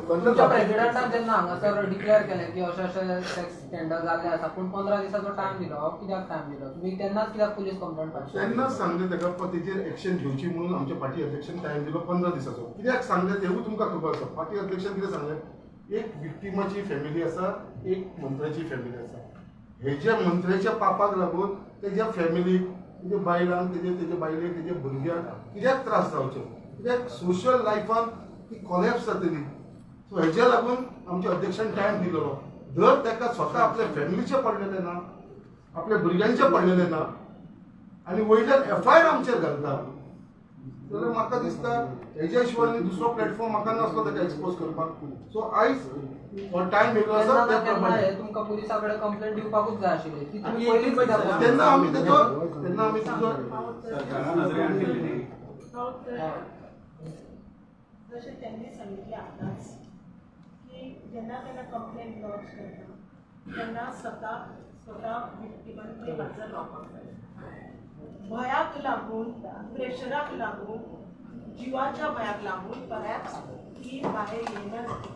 तुमच्या प्रेसिडेंटान जेन्ना हांगासर डिक्लेअर केलें की अशें अशें सेक्स स्कॅन्डल जाल्लें आसा, पूण 15 दिसाचो टायम दिलो, हो कित्याक टायम दिलो? तुमी तेन्नाच कित्याक पुलीस कंप्लेंट फायल? तेन्नाच सांगलें ताका तेजेर एक्शन घेवची म्हणून आमच्या पार्टी अध्यक्षान टायम दिलो 15 दिसाचो. कित्याक सांगलें तेवूय तुमकां खबर आसा. पार्टी अध्यक्षान कितें सांगलें, एक विक्टिमाची फॅमिली आसा, एक मंत्र्याची फॅमिली आसा, हेज्या मंत्र्याच्या पापाक लागून तेज्या फॅमिलीक, तेजे बायलांक, तेजे बायलेक, तेजे भुरग्यांक कित्याक त्रास जावचे, कित्याक सोशल लायफान ती कॉलॅप्स जातली. सो हेज्या लागून आमच्या अध्यक्षान टायम दिलेलो. जर ताका स्वता आपल्या फॅमिलीचें पडलेलें ना, आपल्या भुरग्यांचें पडलेलें ना आनी वयल्यान एफआयआर आमचेर घालता जाल्यार म्हाका दिसता हेज्या शिवाय दुसरो प्लॅटफॉर्म म्हाका नासलो ताका एक्सपोज करपाक. सो आयज हो टायम वेगळो आसा त्या प्रमाणे तुमकां पुलिसा कडेन कंप्लेंट दिवपाकूच जाय आशिल्ली, ती तुमी पयलींच तेन्ना आमी तेजो जशें त्यांनी सांगितलें आतांच की जेन्ना तेन्ना कंप्लेंट लॉन्च करता तेन्ना स्वता विक्टिमान थंय हजर रावपाक जाय. भंयाक लागून, प्रेशराक लागून, जिवाच्या भंयाक लागून परहॅप्स ती बाहेर येना जाता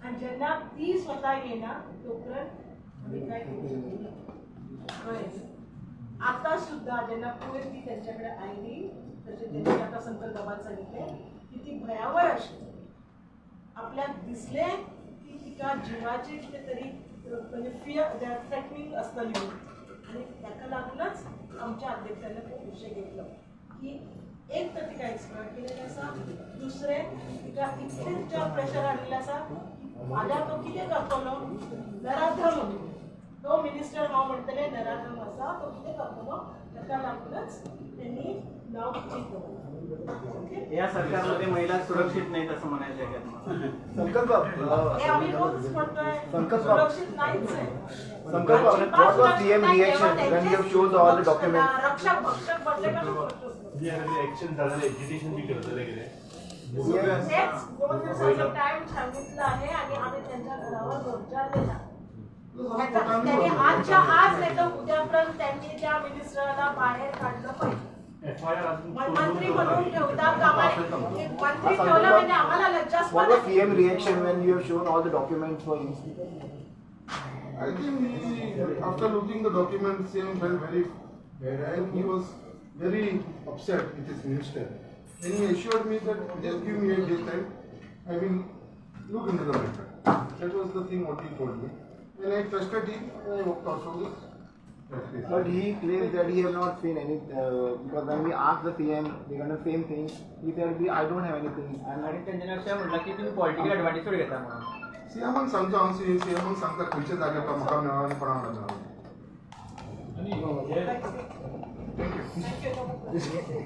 आनी जेन्ना ती स्वता येना तोपर्यंत आमी काय करूं शकना. कळ्ळें? आतां सुद्दां जेन्ना पयर ती तेंच्या कडेन आयली, तशें तेंची आतां संकल्प बाबान सांगितलें की ती भंयावर आशिल्ली, आपल्याक दिसलें की तिका जिवाचे कितें तरी म्हणजे फियर थ्रेटनींग आसतली म्हणून, आनी ताका लागूनच आमच्या अध्यक्षांनी तो विशय घेतलो की एक तर तिका एक्सप्लॉयट केलेलें आसा, दुसरें तिका इतलें तिच्या प्रेशर हाडिल्लें आसा की फाल्यां तो कितें करतलो, नराधम तो मिनिस्टर हांव म्हणटलें नराधम आसा, तो कितें करतलो, ताका लागूनच त्यांनी नाव चिंतलें. या सरकारमध्ये महिला सुरक्षित नाहीत असं म्हणायचं आहे का? संकल्प हे आम्ही रोज म्हणतोय, संकल्प सुरक्षित नाहीच आहे. संकल्प what was CM reaction when you have shown all the documents? रक्षक भक्षक म्हटले का ऍक्शन झालेलं, एज्युकेशन बी करतले कितें? तेच 2 दिवसाचा टाइम सांगितलं आहे आणि आम्ही त्यांच्या घरावर मोर्चा दिला. त्यांनी आजच्या आज नाही तर उद्यापर्यंत त्यांनी त्या मिनिस्टरला बाहेर काढलं पाहिजे. मंत्री म्हणून ठेवतात, मंत्री ठेवलं म्हणजे आम्हाला लज्जास्पद. What was CM reaction when you have shown all the documents for him? I think he, after looking the documents, CM felt very bad and he was very upset with his minister. And he assured me that just give me a day's time, I will look into the matter. That was the thing what he told me. And I trusted him and I walked out from this place. But he claims that he have not seen any, because when we asked the CM regarding the same thing, he said, I don't have anything. आणि त्यांच्यानी अशें म्हणलां की तुमी political advantage घेता म्हणून. सीएमान सांगचो हांव, सीएमान सांगता खंयच्या जाग्यार तो म्हाका मेळ्ळा आनी कोणा वांगडा मेळ्ळा. आनी thank you.